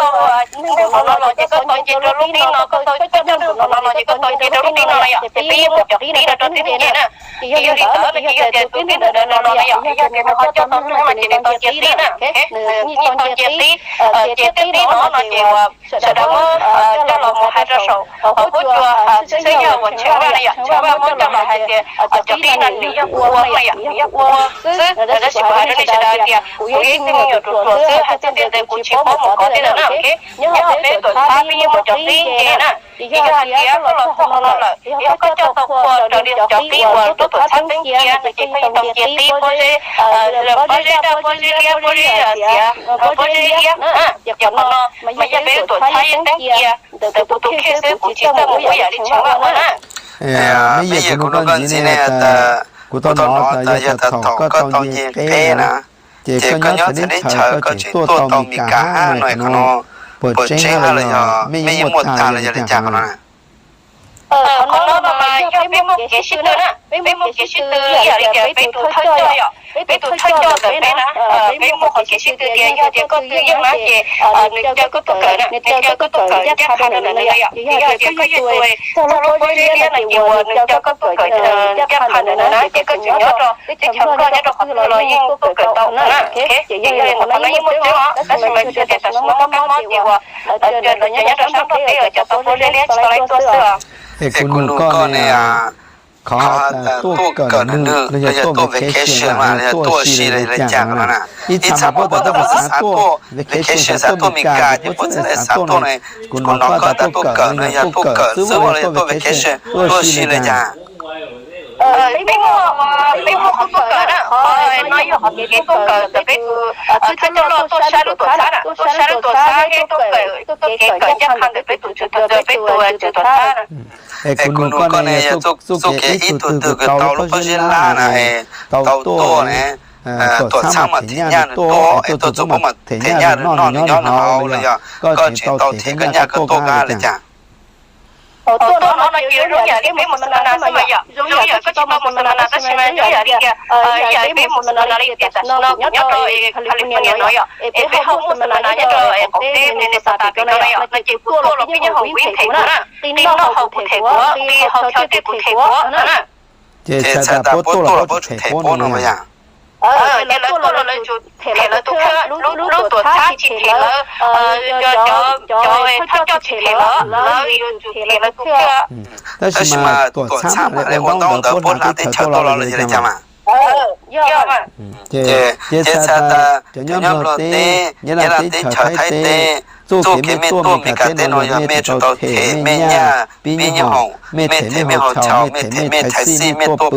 neeg npaum no los ces koj tau nce rau lub qib no, koj coj neeg npaum no los ces koj tau nce rau lub qib no na yom, ces peb yeej muaj cov qib no rau tib neeg nce na. Ces yog li ntawd no ces yog tias tus tib neeg ntawd los na yom, yog tias nws ho coj tau neeg no ces nws tau nce qib na, nws yeej tau nce qib. Ces tej qib no no ces uas sawv daws muab coj los mus hais rau saum huab cua, tshwj xeeb yog uas Tsheej Vaj na yom, Tsheej Vaj muab coj los hais tias cov qib no nws yog ua na yom, nws yog ua xwb, tab sis kuv hais rau nej sawv daws tias kuv yog ib tug me nyuam ruam ruam xwb, hais txog tej ntawd kuv tsis paub mus kov tej ntawd na. Nyob hauv peb tuam txhab peb yeej muaj cov qib nce na. Ces yog hais tias koj los txog qhov no lawm, yog koj coj tau qhua raws li cov qib uas lub tuam txhab teeb cia no ces koj yeej tau nce qib pob zeb, pob zeb daj, pob zeb liab, pob zeb txiav, pob zeb liab. Ces qhov no mas yog peb lub tuam txhab yeej teeb cia ntawm kuv tus kheej xwb, kuv tsis txawj mus ua yam li Tsheej Vaj ua na. Meb Yias, kuv nug koj ntxiv ne, kuv tau hnov tas yog tas thaum koj tau nce qib na, ces koj nyob txawv teb chaws koj tseem tuaj tau Meskas hab no, qhov no puas tseeb hab los yog mej yeej muaj tag los yog li cas qhov no? Qhov no mas yog peb muaj kev sib tw na, peb muaj kev sib tw ib yam li tias peb tus thawj coj yom, peb tus thawj coj ntawm peb na, peb muaj qhov kev sib tw tias yog tias koj tw yeej na ces nws caw koj tuaj kawm na, nws caw koj tuaj kawm ncaj qha rau ntawm nws na yom. Ces yog tias koj yog tus txog lub pob zeb liab no ces uas nws caw koj tuaj kawm ncaj qha ntawm nws na ces koj tseem nyob rau teb chaws Nplog nyob rau qhov twg los yeej tuaj kawm tau na. Ces yog li ntawd qhov no yeej muaj tseeb os, tab sis mas tsis yog tias tam sim no mob qab mob ces uas lawv cov nyob rau sab Nplog teb cov tau pob zeb liab tsis tau laj tuaj xwb os. Es kuv nug koj ne, qhov tuaj kawm nws los yog tuaj vacation mas los yog tuaj ua si li cas no na? Ib txhia mas puab tau tuaj xav tuaj vacation, xav tuaj Meskas ces puab txhaj xav tuaj ne. Kuv nug koj tas tuaj kawm no yog tuaj kawm xwb los yog tuaj vacation, tuaj ua si li cas? Peb muaj, peb muaj qhov tuaj kawm na, qhov no yog qhov kev tuaj kawm ntawm peb tus thawj coj loj tuaj saib lub tuam txhab na, tuaj saib lub tuam txhab thiab tuaj kawm kev kawm ncaj qha ntawm peb tus tswv tuam, peb tus tswv tuam txhab na. Es kuv nug koj ne, yog txuj kev ib tug twg kws tau lub pob zeb lab na, tau tuaj ne, tuam txhab mas them nyaj nws tuaj es tuaj txug puab mas them nyaj nws noj nws nyob nws haus los yog koj tsis tau them koj nyaj koj tuaj kab li cas? Thaum tuaj no no ces zoo yam li peb mus xa na xwb mas yom, zoo yam koj tsis tau mus xa na tab sis mas zoo yam li tias, yam peb mus xa na li tias tam sim no kuv nyob rau California no yom, es peb ho mus xa na nyob rau qaum teb Minnesota pem no yom, no ces kuv tuaj los peb nyob hauv kuv ib them kuv na, qi noj hauv kuv them kuv, qi hauv chaw kuv them kuv na. Ces txhais tas puab tuaj los puab them puab no yom. Ces lawv tuaj los lawv tsum them lawv tus kheej, lub tuam txhab tsis them lawv, cov thawj coj tsis them lawv, lawv yuav tsum them lawv tus kheej. Tab sis mas tuam txhab mas ua ntaub ntawv puab hnav teb chaws tuaj los los yog li cas mas? Ces txhais tas cov nyob Nplog teb, Nyab Laj teb chaws, Thaib teb, txuj kev mej tuaj Meskas teb no yog mej tsum tau them mej nyaj pib nyob hoom, mej them mej haus chaw, mej them mej thaiv xij, mej tuaj pw,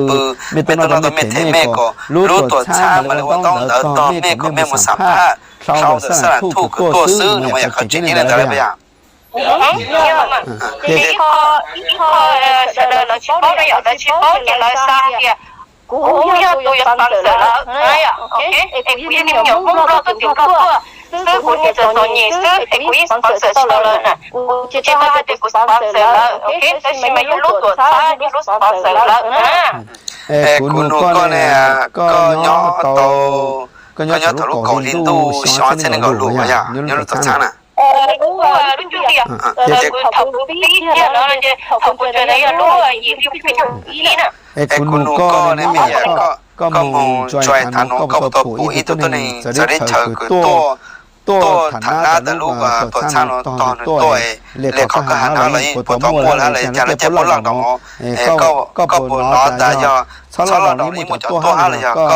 mej tuaj noj tuaj mej them mej kom lub tuam txhab mas li ua ntaub ntawv tog mej kom mej mus xam phaj dhau ntawm xab lam thuj kws tuaj xwb no mas yog qhov tseem ceeb li ntawd lawm puas yog? Ces ib qho sawv daws lawv tsis paub no yom, lawv tsis paub ces lawv xav tias kuv yog tus yuav xav xawm lawv, es kuv yog me nyuam Hmoob Nplog tuaj tim Nplog tuaj xwb, kuv niag txom txom nyem xwb es kuv yeej xav xawm tsis tau lawv na. Kuv tsis tau hais tias kuv xav xawm lawv, tab sis mas yog lub tuam txhab yog lub xav xawm lawv na. Kuv nug koj ne, koj nyob tau, koj nyob thaum lub kaum hli ntuj xyoo ob txhiab nees nkaum lus yog nyob lub tuam txhab na? Lub cub tias, kuv thaum kuv pib kiag no ces thaum kuv tseem yog lub yim hli peb caug ib na. Es kuv nug koj ne, koj mus tsuas tas no koj puas tau pum ib tug tuab neeg txawv teb chaws kws tuaj, tuaj tham nab tas lub tuam txhab no tog nws tuaj, li qhov koj hais no los yeej puas tau muaj lawm li cas no ces puab loj nkaus, koj puas hnov tas yog txhob loj nkaus li muaj cov tuaj hab los yog koj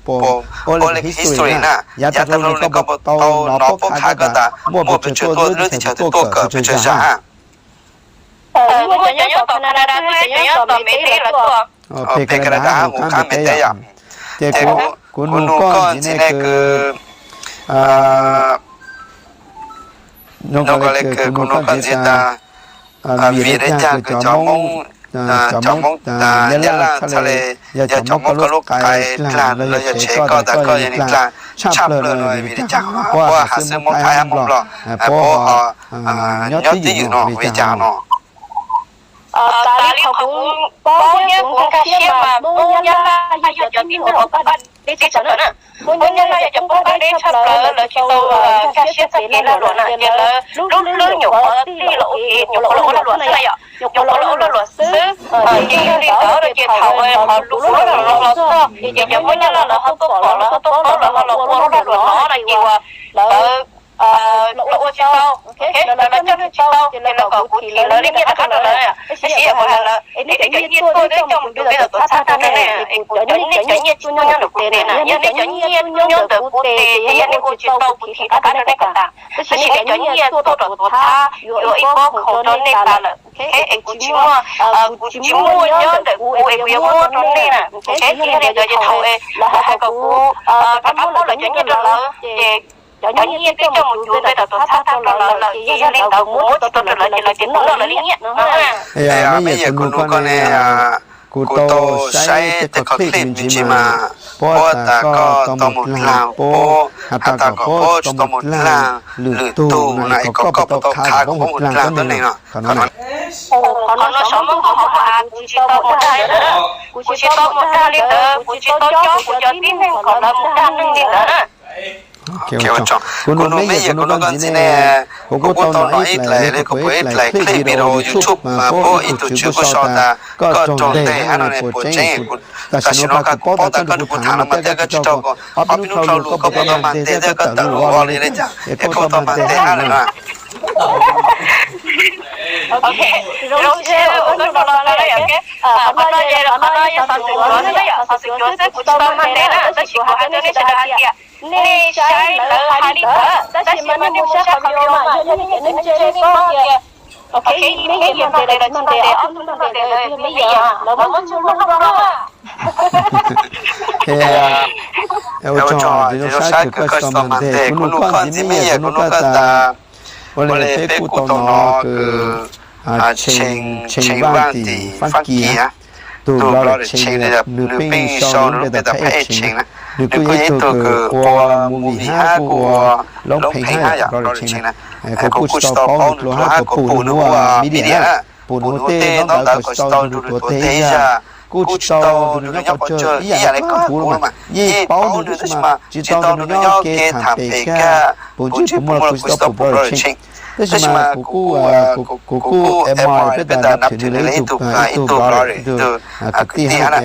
puas ua li history na, yav tag los koj puas tau hnov puab qha koj tas muaj pes tsawg tuaj lub teb chaws tuaj kawm pes tsawg zag? Muaj cov nyob tom Canada tuaj, cov nyob tom Mes teb lawv tuaj. Pem Canada mus qab Mes teb yom. Ces kuv nug koj ntxiv ne kws, nug koj li kws kuv nug koj ntxiv tas, vim li cas kws cov Hmoob, cov Hmoob Nyab Laj txhaj le yog cov Hmoob koj lub qai dlag los yog tsev koj tas koj yog li dlag tshaj plawg no vim li cas? Puab has xwb Hmoob Thaib hab Hmoob Nplog, puab ho nyob twj ywm no vim li cas no? Tas li qhov kuv paub thiab kuv nkag siab mas Hmoob Nyab Laj yog cov tib neeg uas poob qab deb tshaj plaws na. Hmoob Nyab Laj yog cov poob qab deb tshaj plaws, lawv tsis tau nkag siab txoj kev lag luam na, ces lawv lub hlwb nyuam qhuav tij los ua kev, nyuam qhuav los ua lag luam xwb na yom, nyuam qhuav los ua lag luam xwb. Ces yog li ntawd no ces thaum qhov lub hlwb los los txog ces cov Hmoob Nyab Laj lawv ho tuaj pom, lawv ho tuaj paub, lawv ho los ua lub lag luam no no ces uas lawv los ua tsis tau, lawv los coj tsis tau, ces lawv kom kuv thim lawv li nyiaj rov qab rau lawv, tab sis yog mus lawv, es nej cov nyiaj tuaj twb coj mus tsuv peb tom tuam txhab tag rau nej, es kuv cov, nej cov nyiaj tsis tuaj nyob ntawm kuv tes na, yog nej cov nyiaj tuaj nyob ntawm kuv tes ces yog nej ua tsis tau kuv thim rov qab rau nej kom tas, tab sis nej cov nyiaj tuaj tom tuam txhab yuav ib pob khoom rau nej tas lawm, es kuv tsis muaj, kuv tsis muaj nyob ntawm kuv es kuv yuav muab rau nej na, ces yog li ntawd ces thaum lawv hais kom kuv rov qab muab lawv cov nyiaj rau lawv ces cov nyiaj twb coj mus tsuv peb tom tuam txhab tag rau lawv lawm, ces yog li ntawd kuv muab tsis tau rau lawv ces lawv tsis tuaj noj lawv li nyiaj no. Mej yam kuv nug koj ne, kuv tau saib tej qhov clip me ntsis mas puab tas koj tau mus dlaag puab, has tas kom puab tsis tau mus dlaag lwm tug no es kom koj puas tau qha kom puab mus dlaag tuab neeg no? Qhov no xyov muab kuv hov muab av, kuv tsis tau mus dag, kuv tsis tau mus dag li ntawd, kuv tsis tau cob kuv cov tib neeg kom lawv mus dag neeg li ntawd na. Kuv nug mej yam kuv nug koj ntxiv ne, kuv kuj tau hnov ib dlaim li kuv pum ib dlaim clip video YouTube mas puab ib tug tswv kuj sau tas koj raug ntes hab no ne puas tseeb? Tam sim no kuv paub tas koj nrug kuv tham no mas tej koj tsis raug, ob peb hnub dhau lug koj puas tau mag ntes thiab koj tawm lug ua li cas es koj tau mag ntes hab no na? Qhov no ces qhov no yog xov xwm cuav xwb, xov xwm cuav xwb, kuv tsis tau mag ntes na, tab sis kuv hais rau nej sawv daws hais tias nej saib lawv hais li ntawd, tab sis mas nej mus saib qhov video mas yog nej cov neeg ntse nej paub tias, ok, mej mag ntes los tsis mag ntes, ob tug mag ntes los yog mej yam lawv muab tsuj lug lug na. Ua tsaug, zoo saib kws koj tsis tau mag ntes. Kuv nug koj ntxiv mej yam, kuv nug koj tas ua li peb kuj tau hnov kws Tshee, Tshee Vaaj tim Faab Kis, tug Brother Tshee, nws pheej sau nws lub npe tas Phav Ej Tshee na. Nws kuj yog ib tug kws ua movie hab kuj ua loob pheej hab yom, Brother Tsheej na. Kuv kuj tsis tau paub nws dlua hab, kuv pum nws ua media, pum nws ua tej ntaub ntawv kom tsis tau nrug ruam teg ib zag, kuj tsis tau nrug nws nyob qhov chaw ib yam li koj kuv los mas yeej paub nws tab sis mas tsis tau nrug nws nyob kev tham pem kag, pum ntsej pum muag los kuv tsis tau pum Brother Tsheej. Tab sis mas kuv kuj, kuv kuj admire peb tas nab thwm nws li ib tug, ib tug brother, ib tug kwv tij hab na.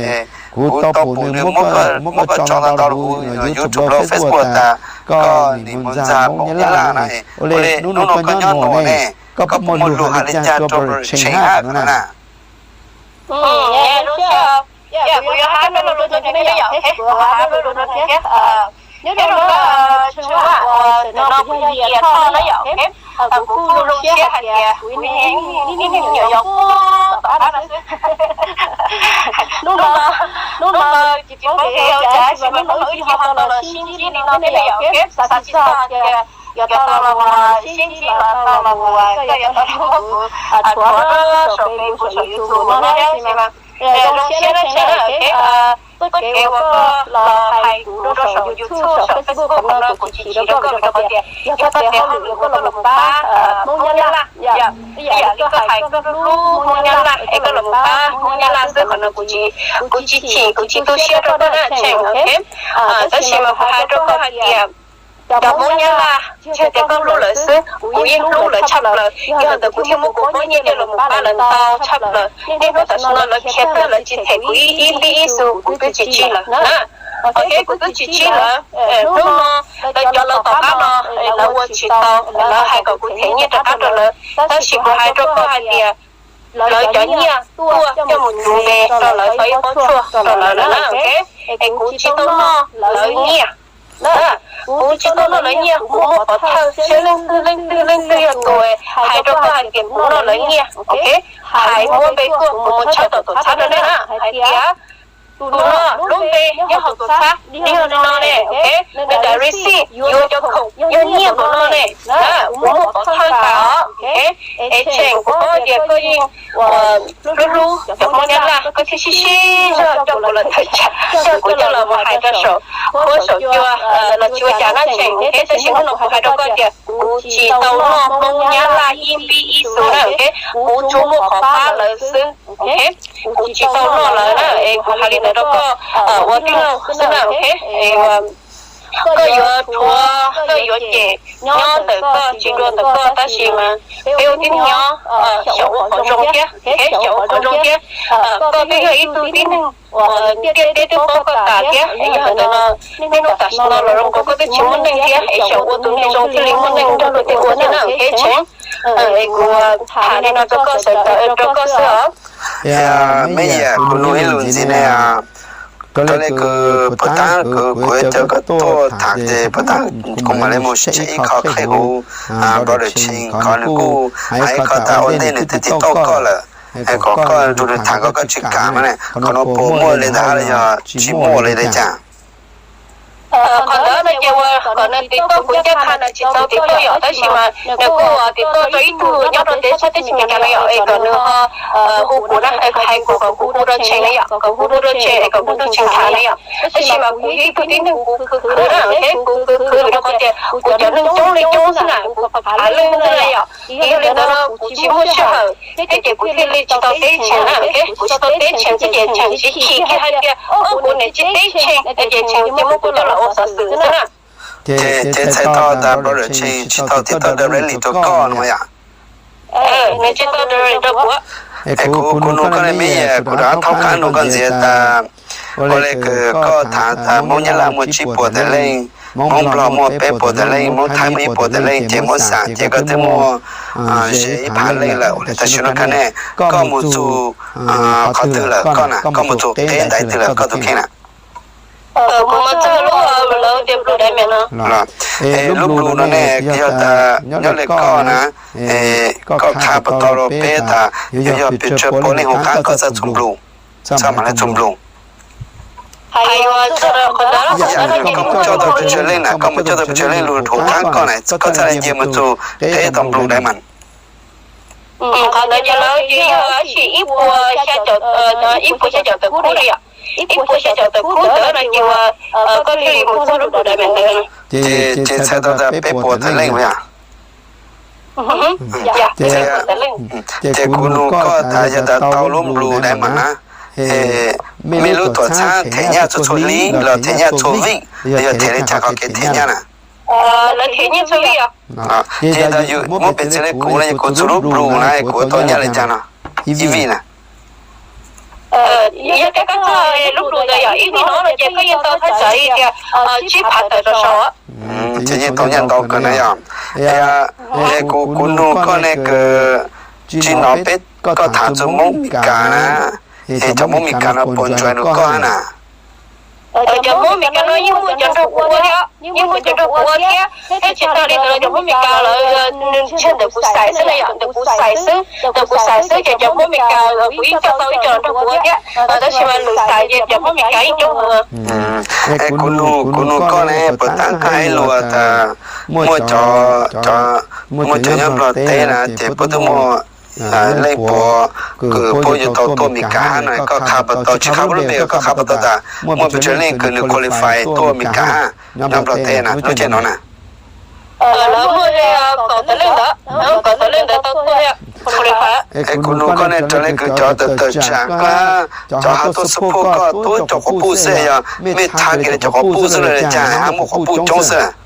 Kuv tau pum nws, muab koj tso ntau ntau rau kuv YouTube, Facebook tas koj nim mus ntxag Hmoob Nyab Laj na. Ua li hnub no koj nyob nuav ne, koj puas muaj lug has li caag rua Brother Tsheej hab no na? Kuv yuav has lug rua nws thiab yom, kuv yuav has lug rua nws thiab. Nyob zoo na, Tsheej, uas tam no kuv yog Yias Thoj na yom. Kuv kuj zoo siab hais tias kuv ib tug me nyuam yaus kuj tom qab no xwb. Hnub no, hnub no tsis paub tias ua cas tab sis mas hnub no wb sib ho tau los sib ntsib li no thiab yom. Xav tsis txog tias yuav tau los mus sib ntsib los tau los mus, koj yuav tau los muab kuv thuav rau saum Facebook saum YouTube no na, tab sis mas zoo siab dab tsi na, txoj kev uas koj los hais kuv rau saum YouTube saum Facebook qhov no kuv tsis chim rau koj vim rau qhov tias yog koj tes hauj lwm koj los mus pab Hmoob Nyab Laj, ib yam li koj hais koj hlub Hmoob Nyab Laj es koj los mus pab Hmoob Nyab Laj xwb, qhov no kuv tsis, kuv tsis chim, kuv tsis tu siab rau koj na Tsheej, ok. Tab sis mas kuv hais rau koj hais tias cov Hmoob Nyab Laj tsis yog tias koj hlub lawv xwb, kuv yeej hlub lawv tshaj plaws, yog li ntawd kuv thiaj muab kuv pob nyiaj coj los mus pab lawv ntau tshaj plaws. Niaj hnub tam sim no lawv khiav tag lawv tsis them kuv ib npib ib xus, kuv twb tsis tsib lawv na. Ok, kuv twb tsis tsib lawv. Hnub no lawv cov lawv tom qab no lawv ua tsis tau, lawv hais kom kuv them nyiaj rov qab rau lawv, tab sis kuv hais rau koj hais tias lawv cov nyiaj tuaj coj mus tsuv npe rau lawv tau ib pob tshuaj rau lawv lawm na, ok. Es kuv tsis tau noj lawv nyiaj. Kuv tsis tau noj lawv nyiaj, kuv muaj pov thawj, seb leej twg leej twg leej twg yog tus hais rau koj hais tias kuv noj lawv nyiaj, ok, hais muab npe tuaj kuv mus tshawb tom tuam txhab rau nej na hais tias tus no lub npe nyob hauv tuam txhab yog li no ne, ok, nws daim receipt yuav cov khoom yog nyiaj npaum no ne, kuv muaj pov thawj tas os, ok. Es Tsheej, kuv paub tias koj yeej hlub hlub cov Hmoob Nyab Laj, koj thiaj sib sib zog coj kuv los thawm tsam, coj kuv coj los mus hais rau saum huab saum cua los tsis ua cas na Tsheej, ok. Tab sis hnub no kuv hais rau koj tias kuv tsis tau noj Hmoob Nyab Laj ib npib ib xus na, ok, kuv tsuas muaj qhov pab lawv xwb, ok. Kuv tsis tau noj lawv na, es kuv hais li ntawd rau koj ua tij laug xwb na, ok. Koj yuav rhuav koj yuav cem nyob ntawm koj, tsis dua ntawm koj, tab sis mas peb ua tib neeg nyob xyaum ua qhov zoo thiab, ok, xyaum ua qhov zoo thiab. Koj twb yog ib tug tib neeg uas ntiaj teb twb paub koj tas thiab, yog ntawm no niaj hnub tam sim no los zoo nkaus koj twb tsis muaj neej thiab, es xyaum ua tus neeg zoo thiaj li muaj neeg nrog luag tej ua thiab na, ok Tsheej. Es kuv tham li no rau koj xav tawm rau koj xwb os. Meb Yias, kuv nug ib lus ntxiv ne, koj le kws puas tab kws kuv caw koj tuaj tham ces puas tab kuv mam li mus tseg ib qho qhia huv Brother Tsheej, qhov nws kuj hais ib qho tas ua ntej nws twb tiv tauj koj lawm, es kom koj nrug nws tham koj, koj tsis kam na, qhov no puas muaj li ntawd los yog tsis muaj li li cas? Qhov ntawd no ces ua kom nws tiv tauj kuv caj qha nws tsis tau tiv tauj yom, tab sis mas nws kuj tiv tauj rau ib tug nyob rau teb chaws teb chaws Amelikas no yom, es kom nws ho hu kuv na, es kom hais kuv kom kuv hu rau Tsheej na yom, kom kuv hu rau Tsheej es kom kuv nrog Tsheej tham na yom. Tab sis mas kuv yog ib tug tib neeg kuv khwv khwv na, ok, kuv khwv khwv vim rau qhov tias kuv cov neeg coob li coob xwb na, kuv phav phav leej xwb na yom. Yog li ntawd no kuv tsis muaj sij hawm thiab ces kuv thiaj li tsis tau teb Tsheej na, ok, kuv tsis tau teb Tsheej thiab ces Tsheej tsis chim kiag hais tias o kuv niam tsis teb Tsheej ces Tsheej cia muab kuv coj los ua xov xwm xwb na. Ces txhais tau tas Brother Tsheej tsis tau tiv tauj direct li rau koj no yom? Nws tsis tau direct rau kuv. Es kuv, kuv nug koj ne Meb Yias, kuv rov thaub qab nug koj ntxiv tas ua li kws koj tham tas Hmoob Nyab Laj muaj tsib puas tawm leej, Hmoob Nplog muaj peb puas tawm leej, Hmoob Thaib muaj ib puas tawm leej, ces muab xam ces koj twb muaj ze ib phav leej lawm. Tam sim no koj ne, koj mus txug qhov twg lawm koj na, koj mus txug teb ntaiv twg lawm koj tus kheej na? Kuv mus txog lub lawv tias Blue Diamond no. Es lub Blue no ne yog tas nyob li koj na, koj qha puas tau rau peb tas yog yog pes tsawg puav leej hauv qab koj txawj txug Blue, txawj mam li txug Blue? Koj mus coj tau pes tsawg leej na, koj mus coj tau pes tsawg leej lug hauv qab koj na, koj txawj cia mus txug teb tau Blue Diamond? Qhov ntawd ces lawv ces yog ib puas, ib puas xya caum tawm kub li yom. ib puas xya caum tawm kub ntawd no ces uas koj thiaj li mus txog lub Blue Diamond ntawd. Ces txhais tau tas peb puas tawm leej yom. Ces kuv nug koj tas yog tas tau lub Blue Diamond na, mej lub tuam txhab them nyaj txhua txhua hli los them nyaj txhua vij, yog them li cas qhov kev them nyaj na? Lawv them nyaj txhua vij os. Ces tas yus muab piv txwv li kuv no, kuv txhua lub Blue na kuv tau nyaj li cas no? Ib vij na. Yog tias koj txog lub Blue ntawd yog ib vij no no ces koj yeej tau thaj tsam li tias tsib phav tawm rau saum. Ces yeej tau nyaj ntau kawg na yom. Kuv nug koj ne, tsis no peb, koj tham txog Hmoob Mes Kas na, es cov Hmoob Mes Kas no puas ntshaw rau koj na? Cov Hmoob Mes Kas no yeej muaj cov nrog kuv ua thiab, yeej muaj cov nrog kuv ua thiab, thiab tsis tas li ntawd los cov Hmoob Mes Kas lawv nws tseg ntawm kuv xaiv xwb na yom, ntawm kuv xaiv xwb, ntawm kuv xaiv xwb ces cov Hmoob Mes Kas kuv yeej coj tau ib co los nrog kuv ua thiab, tab sis mas lwm xaiv ces cov Hmoob Mes Kas yeej coob heev. Kuv nug, kuv nug koj ne, puas tab koj hais lus tas muaj cov, muaj cov nyob Nplog teb na ces puab twb muaj leej puas kws puab yuav tau tuaj Mes Kas no, koj qha puas tau, tsis qha lub npe, koj qha puas tau tas muaj pes tsawg leej kws nws qualify tuaj Mes Kas nyob Nplog teb na lub caij no na? Lawv muaj li kaum tawm leej ntawd, kaum tawm leej ntawd tau tuaj qualify. Es kuv nug koj ne, raws li kws cov tawm tsam koj, cov hab tuaj support koj tuab cov quas puj xwb yog mej thav kev li cov quas puj xwb los cas hab muaj quas puj coob xwb?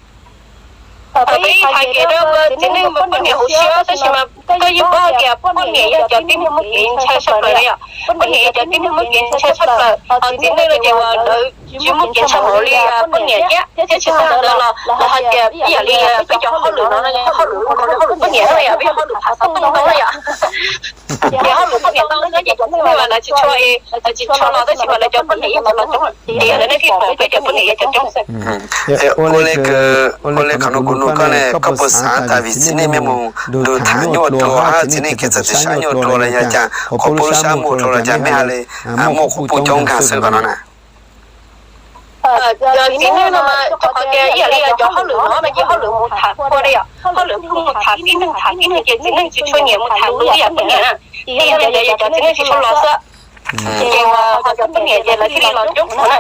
Peb yeej thav kev rau txiv neej poj niam hauv siab tab sis mas koj yeej paub tias poj niam yog cov tib neeg muaj kev ntshai tshaj plaws li yom. Poj niam yog cov tib neeg muaj kev ntshai tshaj plaws, ho txiv neej no ces uas lawv tsis muaj kev ntshai hauv li poj niam thiab, thiab tsis tas ntawd los lawv hais tias ib yam li peb cov hauj lwm no, hauj lwm, hauj lwm poj niam no yom, peb cov hauj lwm phav xov tooj ntau na yom. Ces hauj lwm poj niam ntau no ces cov tib neeg mas lawv tsis tshua, lawv tsis tshua los tab sis mas lawv cov poj niam yeej los coob, ces yog li nej thiaj pom peb cov poj niam yeej cov coob xwb. Ua li, ua li qhov no kuv nug koj ne, koj puas xav tas vim txiv neej mej mus nrug tham nyuaj dua hab txiv neej kev txawm txwv sab nyuaj dua los yog cas, qhov puab lub sab muag dua los cas mej hais li muaj quas puj coob nkaus xwb qhov no na? Txiv neej no mas qhov tias ib yam li cov hauj lwm no mas ces hauj lwm mus tham kua li yom, hauj lwm kuj mus tham tib neeg, tham tib neeg ces txiv neej tsis tshua nyiam mus tham luag ib yam poj niam na. Ces yog li ntawd cov txiv neej tsis tshua los xwb. Ces uas ho cov poj niam ces lawv thiaj li los coob qhov na.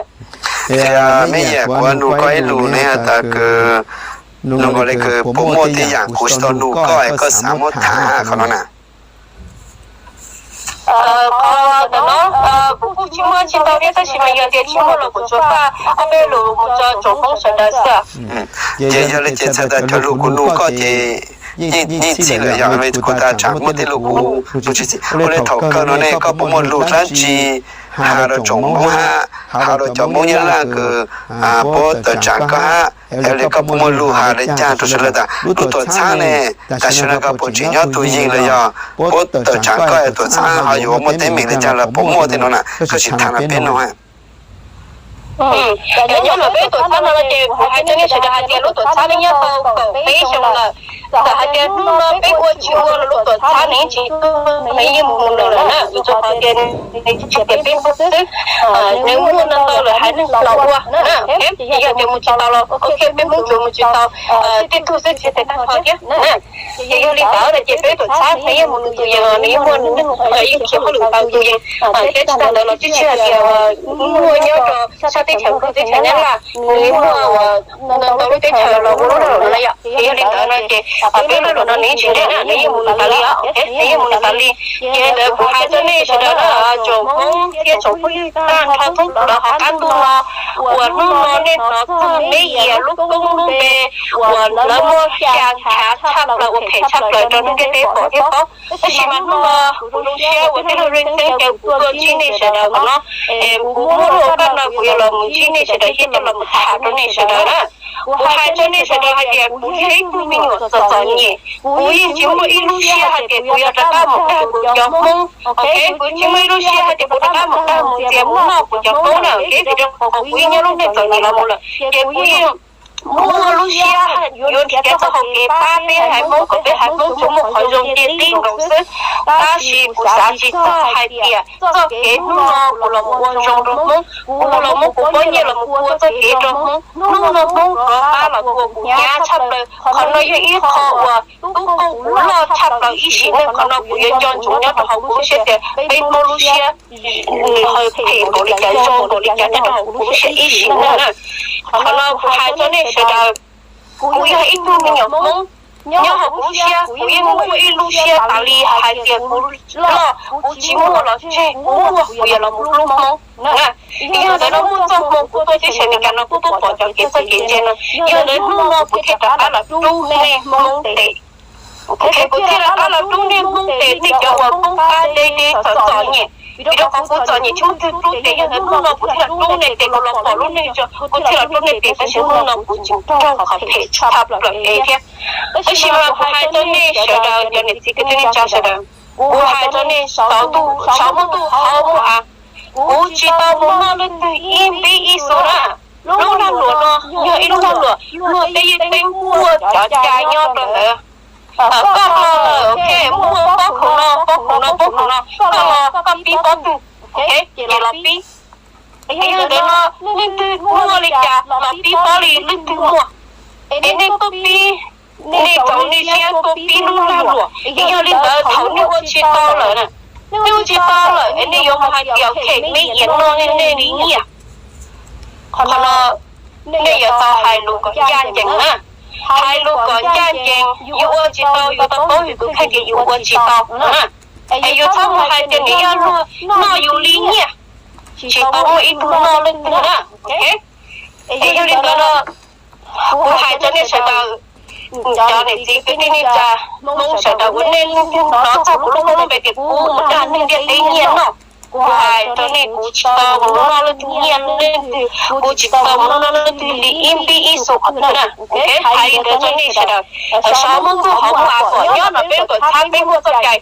Mej yam kuv nug koj ib lus ne has tas kws nug nkaus li kws puas muaj tej yam kuv tsis tau nug koj es koj xav muab tham qhov no na? Qhov ntawm no kuv kuj tsis muaj tsis tau thiab tab sis mas yog tias tsis muaj los kuv tsuas faj ob peb lus mus rau tsoom Hmoob sawv daws xwb. Ces yog li ces txhais tas cov lus kuv nug koj ces yeej txhij lawm yog kuv tas tsam muaj tej lus kuv tsis txhij. Ua li thaum kawg no ne koj puas muaj lus dlaab tsi has rau tsoom Hmoob hab has rau cov Hmoob Nyab Laj kws puab tawm tsam koj hab, yog li koj puas muaj lus has li cas rau sawv daws tas lub tuam txhab ne, tam sim no koj puas tseem nyob tus yees los yog puab tawm tsam koj es tuam txhab ho yuav muaj teeb meem li cas los puas muaj tej no na, koj sim tham no peb no. Nyob los peb tuam txhab no ces kuv hais rau nej sawv daws hais tias lub tuam txhab ne nyob tau kaum peb xyoo lawm. Txawm hais tias hnub no peb ua tsis ua los lub tuam txhab ne tsis tuag, nws yeej mus lawm na, vim rau qhov tias nws tsis tias peb ua xwb, nws muaj ntau ntau lwm haiv neeg los ua na. Ces yog tias mus tsis tau los ok, peb Hmoob tsuas mus tsis tau, tej tug xwb tsis tas tag nrho thiab na. Ces yog li ntawd ces peb tuam txhab nws yeej mus nws tus yees, nws yeej muaj neeg yeej khiav hauj lwm tau tus yees. Thiab tsis tas ntawd los tsis tsis hais tias muaj nyob rau sab teb chaws Nplog teb chaws Nyab Laj, nws yeej muaj ua ntau lub teb chaws los ua lub lag luam no yom. Ces yog li ntawd no ces peb lag luam no nws yeej tsis nres na, nws yeej mus nws tas li os, nws yeej mus nws tas li. Ces ntawd kuv hais rau nej sawv daws na, tsoom Hmoob thiab tsoom phooj ywg tag nrho thoob plaws hauv qab ntuj no, uas hnub no nej hnov txog Neb Yias lub koob lub npe uas lawv muab xya khav tshaj plaws uas phem tshaj plaws rau neeg ntiaj teb pom thiab paub. Tab sis mas hnub no kuv zoo siab uas tij laug Zeej Xeeb caw kuv tuaj ntsib nej sawv daws qhov no, es kuv muaj lub auj paj no kuv yuav los mus ntsib nej sawv daws thiab coj los mus tham rau nej sawv daws na. Kuv hais rau nej sawv daws hais tias kuv yog ib tug me nyuam txom txom nyem, kuv yeej tsis muaj ib lub siab hais tias kuv yuav rov qab mus tag kuv cov Hmoob, ok, kuv tsis muaj ib lub siab hais tias kuv rov qab mus tag mus ntxias mus noj kuv cov Hmoob na, ok, vim rau qhov kuv yeej nyob lub neej txom nyem los mus lawm, ces kuv yeej muaj siab yuav nrhiav txoj hau kev pab peb haiv Hmoob kom peb haiv Hmoob tsuas muaj qhov zoo nce tij nkoos xwb. Tab sis kuv xav tsis txog hais tias txoj kev hnub no kuv los mus ua zoo rau Hmoob, kuv los muab kuv pob nyiaj los mus ua txoj kev rau Hmoob. Hnub no Hmoob rov qab los tua kuv hnyav tshaj plaws. Qhov no yog ib qho uas tub kooj kuv loj tshaj plaws ib sim neej. Qhov no kuv yuav nco ntsoov nyob rau hauv kuv lub siab tias peb Hmoob lub siab nws phem npaum li cas, zoo npaum li cas nyob rau hauv kuv lub siab ib sim neej na. Qhov no kuv hais rau nej sawv daws, kuv yog ib tug me nyuam Hmoob, nyob hauv kuv lub siab kuv yeej muaj ib lub siab tas li hais tias kuv loj kuv tsis muaj los tseg, kuv muaj kuv yuav los mus hlub Hmoob na. Yog ntawd no muaj txoj hmoo kuv tuaj teb chaws Amelikas no kuv tuaj pom cov kev txawj kev ntse no, yog ntawd hnub no kuv thiaj rov qab los rub nej Hmoob tes. Kuv thiaj rov qab los rub nej Hmoob tes, nej cov uas poob qab deb deb txom txom nyem. Vim rau qhov kuv txom nyem tsis muaj twg rub tes, yog ntawd hnub no kuv thiaj los rub nej tes, kuv los pom lub neej tso kuv thiaj los rub nej tes, tab sis hnub no kuv tsis raug qhov phem tshaj plaws es thiab. Tab sis mas kuv hais rau nej sawv daws cov niam txiv kwv tij neej tsa sawv daws, kuv hais rau nej saum ntuj, saum muaj ntuj hauv muaj av, kuv tsis tau mus noj leej twg ib npib ib xu na. Lub lag luam no yog ib lub lag luam luag tej yeej teeb muaj cov cai nyob rau ntawd. Koj los lawm, ok, muaj pob khoom no, pob khoom no, pob khoom no, koj los koj pib pob twg, ok, ces los pib. Yog ntawd no leej twg muaj li cas los pib pob li leej twg muaj. Es nej tuaj pib, nej rau nej siab tuaj pib lub lag luam, es yog li ntawd thaum nej ua tsis tau lawm na, nej ua tsis tau lawm es nej yuav mus hais tias, ok, me iam no nej li nyiaj. Qhov no nej yuav tau hais lus kom ncaj ncees na. Hais lus kom ncaj ncees, yus ua tsis tau yus tau paub yus tus kheej tias yus ua tsis tau na. Es yus txhob mus hais tias nws yog luag noj yus li nyiaj, tsis tau muaj ib tug noj leej twg na. Es yog li ntawd no kuv hais rau nej sawv daws, cov niam txiv kwv tij neej tsa Hmoob sawv daws uas nej leej twg hnov txog kuv lub koob lub npe tias kuv mus dag neeg ntiaj teb nyiaj noj, kuv hais rau nej, kuv tsis tau mus noj leej twg nyiaj leej twg, kuv tsis tau mus noj leej twg li ib npib ib xu qhov twg na. Hais li ntawd rau nej sawv daws, saum muaj ntuj hauv muaj av, kom nyob no peb kom txhab peb muaj txoj cai.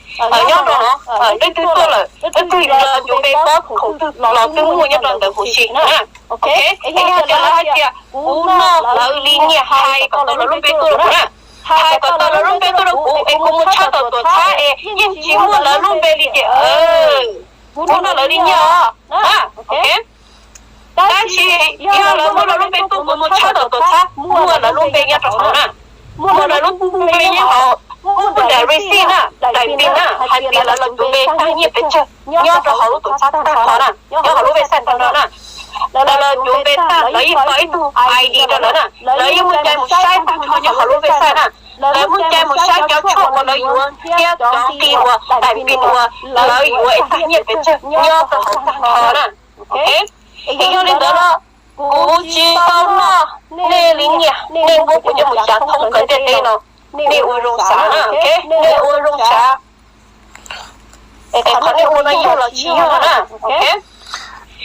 Nyob no leej twg tuaj lawm, leej twg los cuag npe pob khoom twg los twb muaj nyob rau ntawd huv si na. Es yog tias lawv hais tias kuv noj lawv li nyiaj, hais kom tau lawv lub npe tuaj rau kuv na. Hais kom tau lawv lub npe tuaj rau kuv es kuv mus tshaj tawm tuam txhab es yeej tsis muaj lawv lub npe li ces kuv noj lawv li nyiaj os. Tab sis yog lawv muab lawv lub npe tuaj, kuv mus tshaj tawm tuam txhab muaj lawv lub npe nyob rau hauv na. Muaj lawv lub npe nyob hauv, muaj daim receipt na, daim pin na, hais tias lawv los cuag npe tag nyiaj pes tsawg nyob rau hauv lub tuam txhab tag nrho na, nyob hauv lub website tag nrho na. Lawv los cuag npe tag, lawv yeej tau ib tug I D rau lawv na, lawv yeej muaj cai mus saib tag nrho nyob hauv lub website na. Lawv muaj cai mus saib cov tshuaj uas lawv yuav thiab cov nqi uas daim pin uas lawv yuav es tag nyiaj pes tsawg nyob rau hauv tag nrho na. Es yog li ntawd no, kuv tsis tau noj nej li nyiaj, nej muab kuv coj mus xyav thoob plaws ntiaj teb no, nej ua zoo xav na, nej ua zoo xav. Es qhov nej ua no yog los tsis yog na.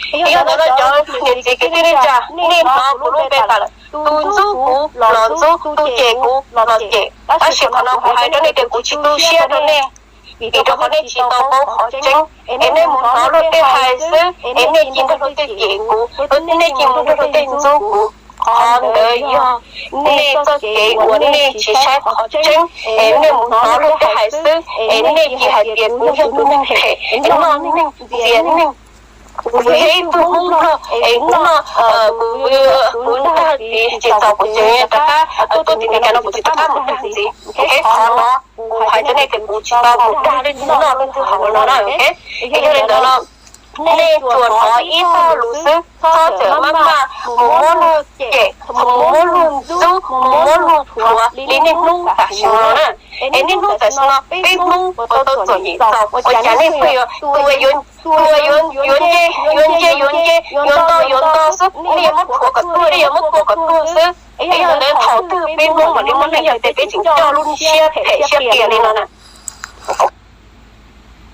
Yog ntawd no cov niam txiv kwv tij neej tsa, nej hnov kuv lub npe tas lawm, tus ntxub kuv los ntxub, tus cem kuv los cem. Tab sis qhov no kuv hais rau nej tias kuv tsis tu siab rau nej, vim rau qhov nej tsis tau paub qhov tseeb, es nej mus hnov luag tej hais xwb, es nej cia nrog luag tej cem kuv, nej cia mus nrog luag tej ntxub kuv. Qhov ntawd yog nej txoj kev uas nej tsis saib qhov tseeb, es nej mus hnov luag tej hais xwb, es nej cia hais tias kuv yog tus neeg phem, es noj neeg, ntxias neeg. Kuv yog ib tug Hmoob Nplog, es kuv noj, kuv, kuv ntag tiv tsis txaus kuv tseem rov qab tuaj tim Meskas no kuv tsis rov qab mus dag ntxiv. Qhov no kuv hais rau nej tias kuv tsis tau mus dag leej twg noj leej twg haus no na. Es yog li ntawd no, nej tsuas hnov ib txoj lus xwb, txhob txawm maj maj mus muab luag cem, mus muab luag ntxub, mus muab luag thuam li niaj hnub tam sim no na. Es niaj hnub tam sim no peb Hmoob uas tau txom nyem txaus ua cas nej pheej yuav, tus uas yuav, tus uas yuav, yuav nce, yuav nce, yuav nce, yuav nto, yuav nto xwb, nej yuav muab thuam kom tuag, nej yuav muab tua kom tuag xwb. Es yog ntawd thaum twg peb Hmoob mam li muaj neej yog tias peb tseem coj lub siab phem siab qias li no na.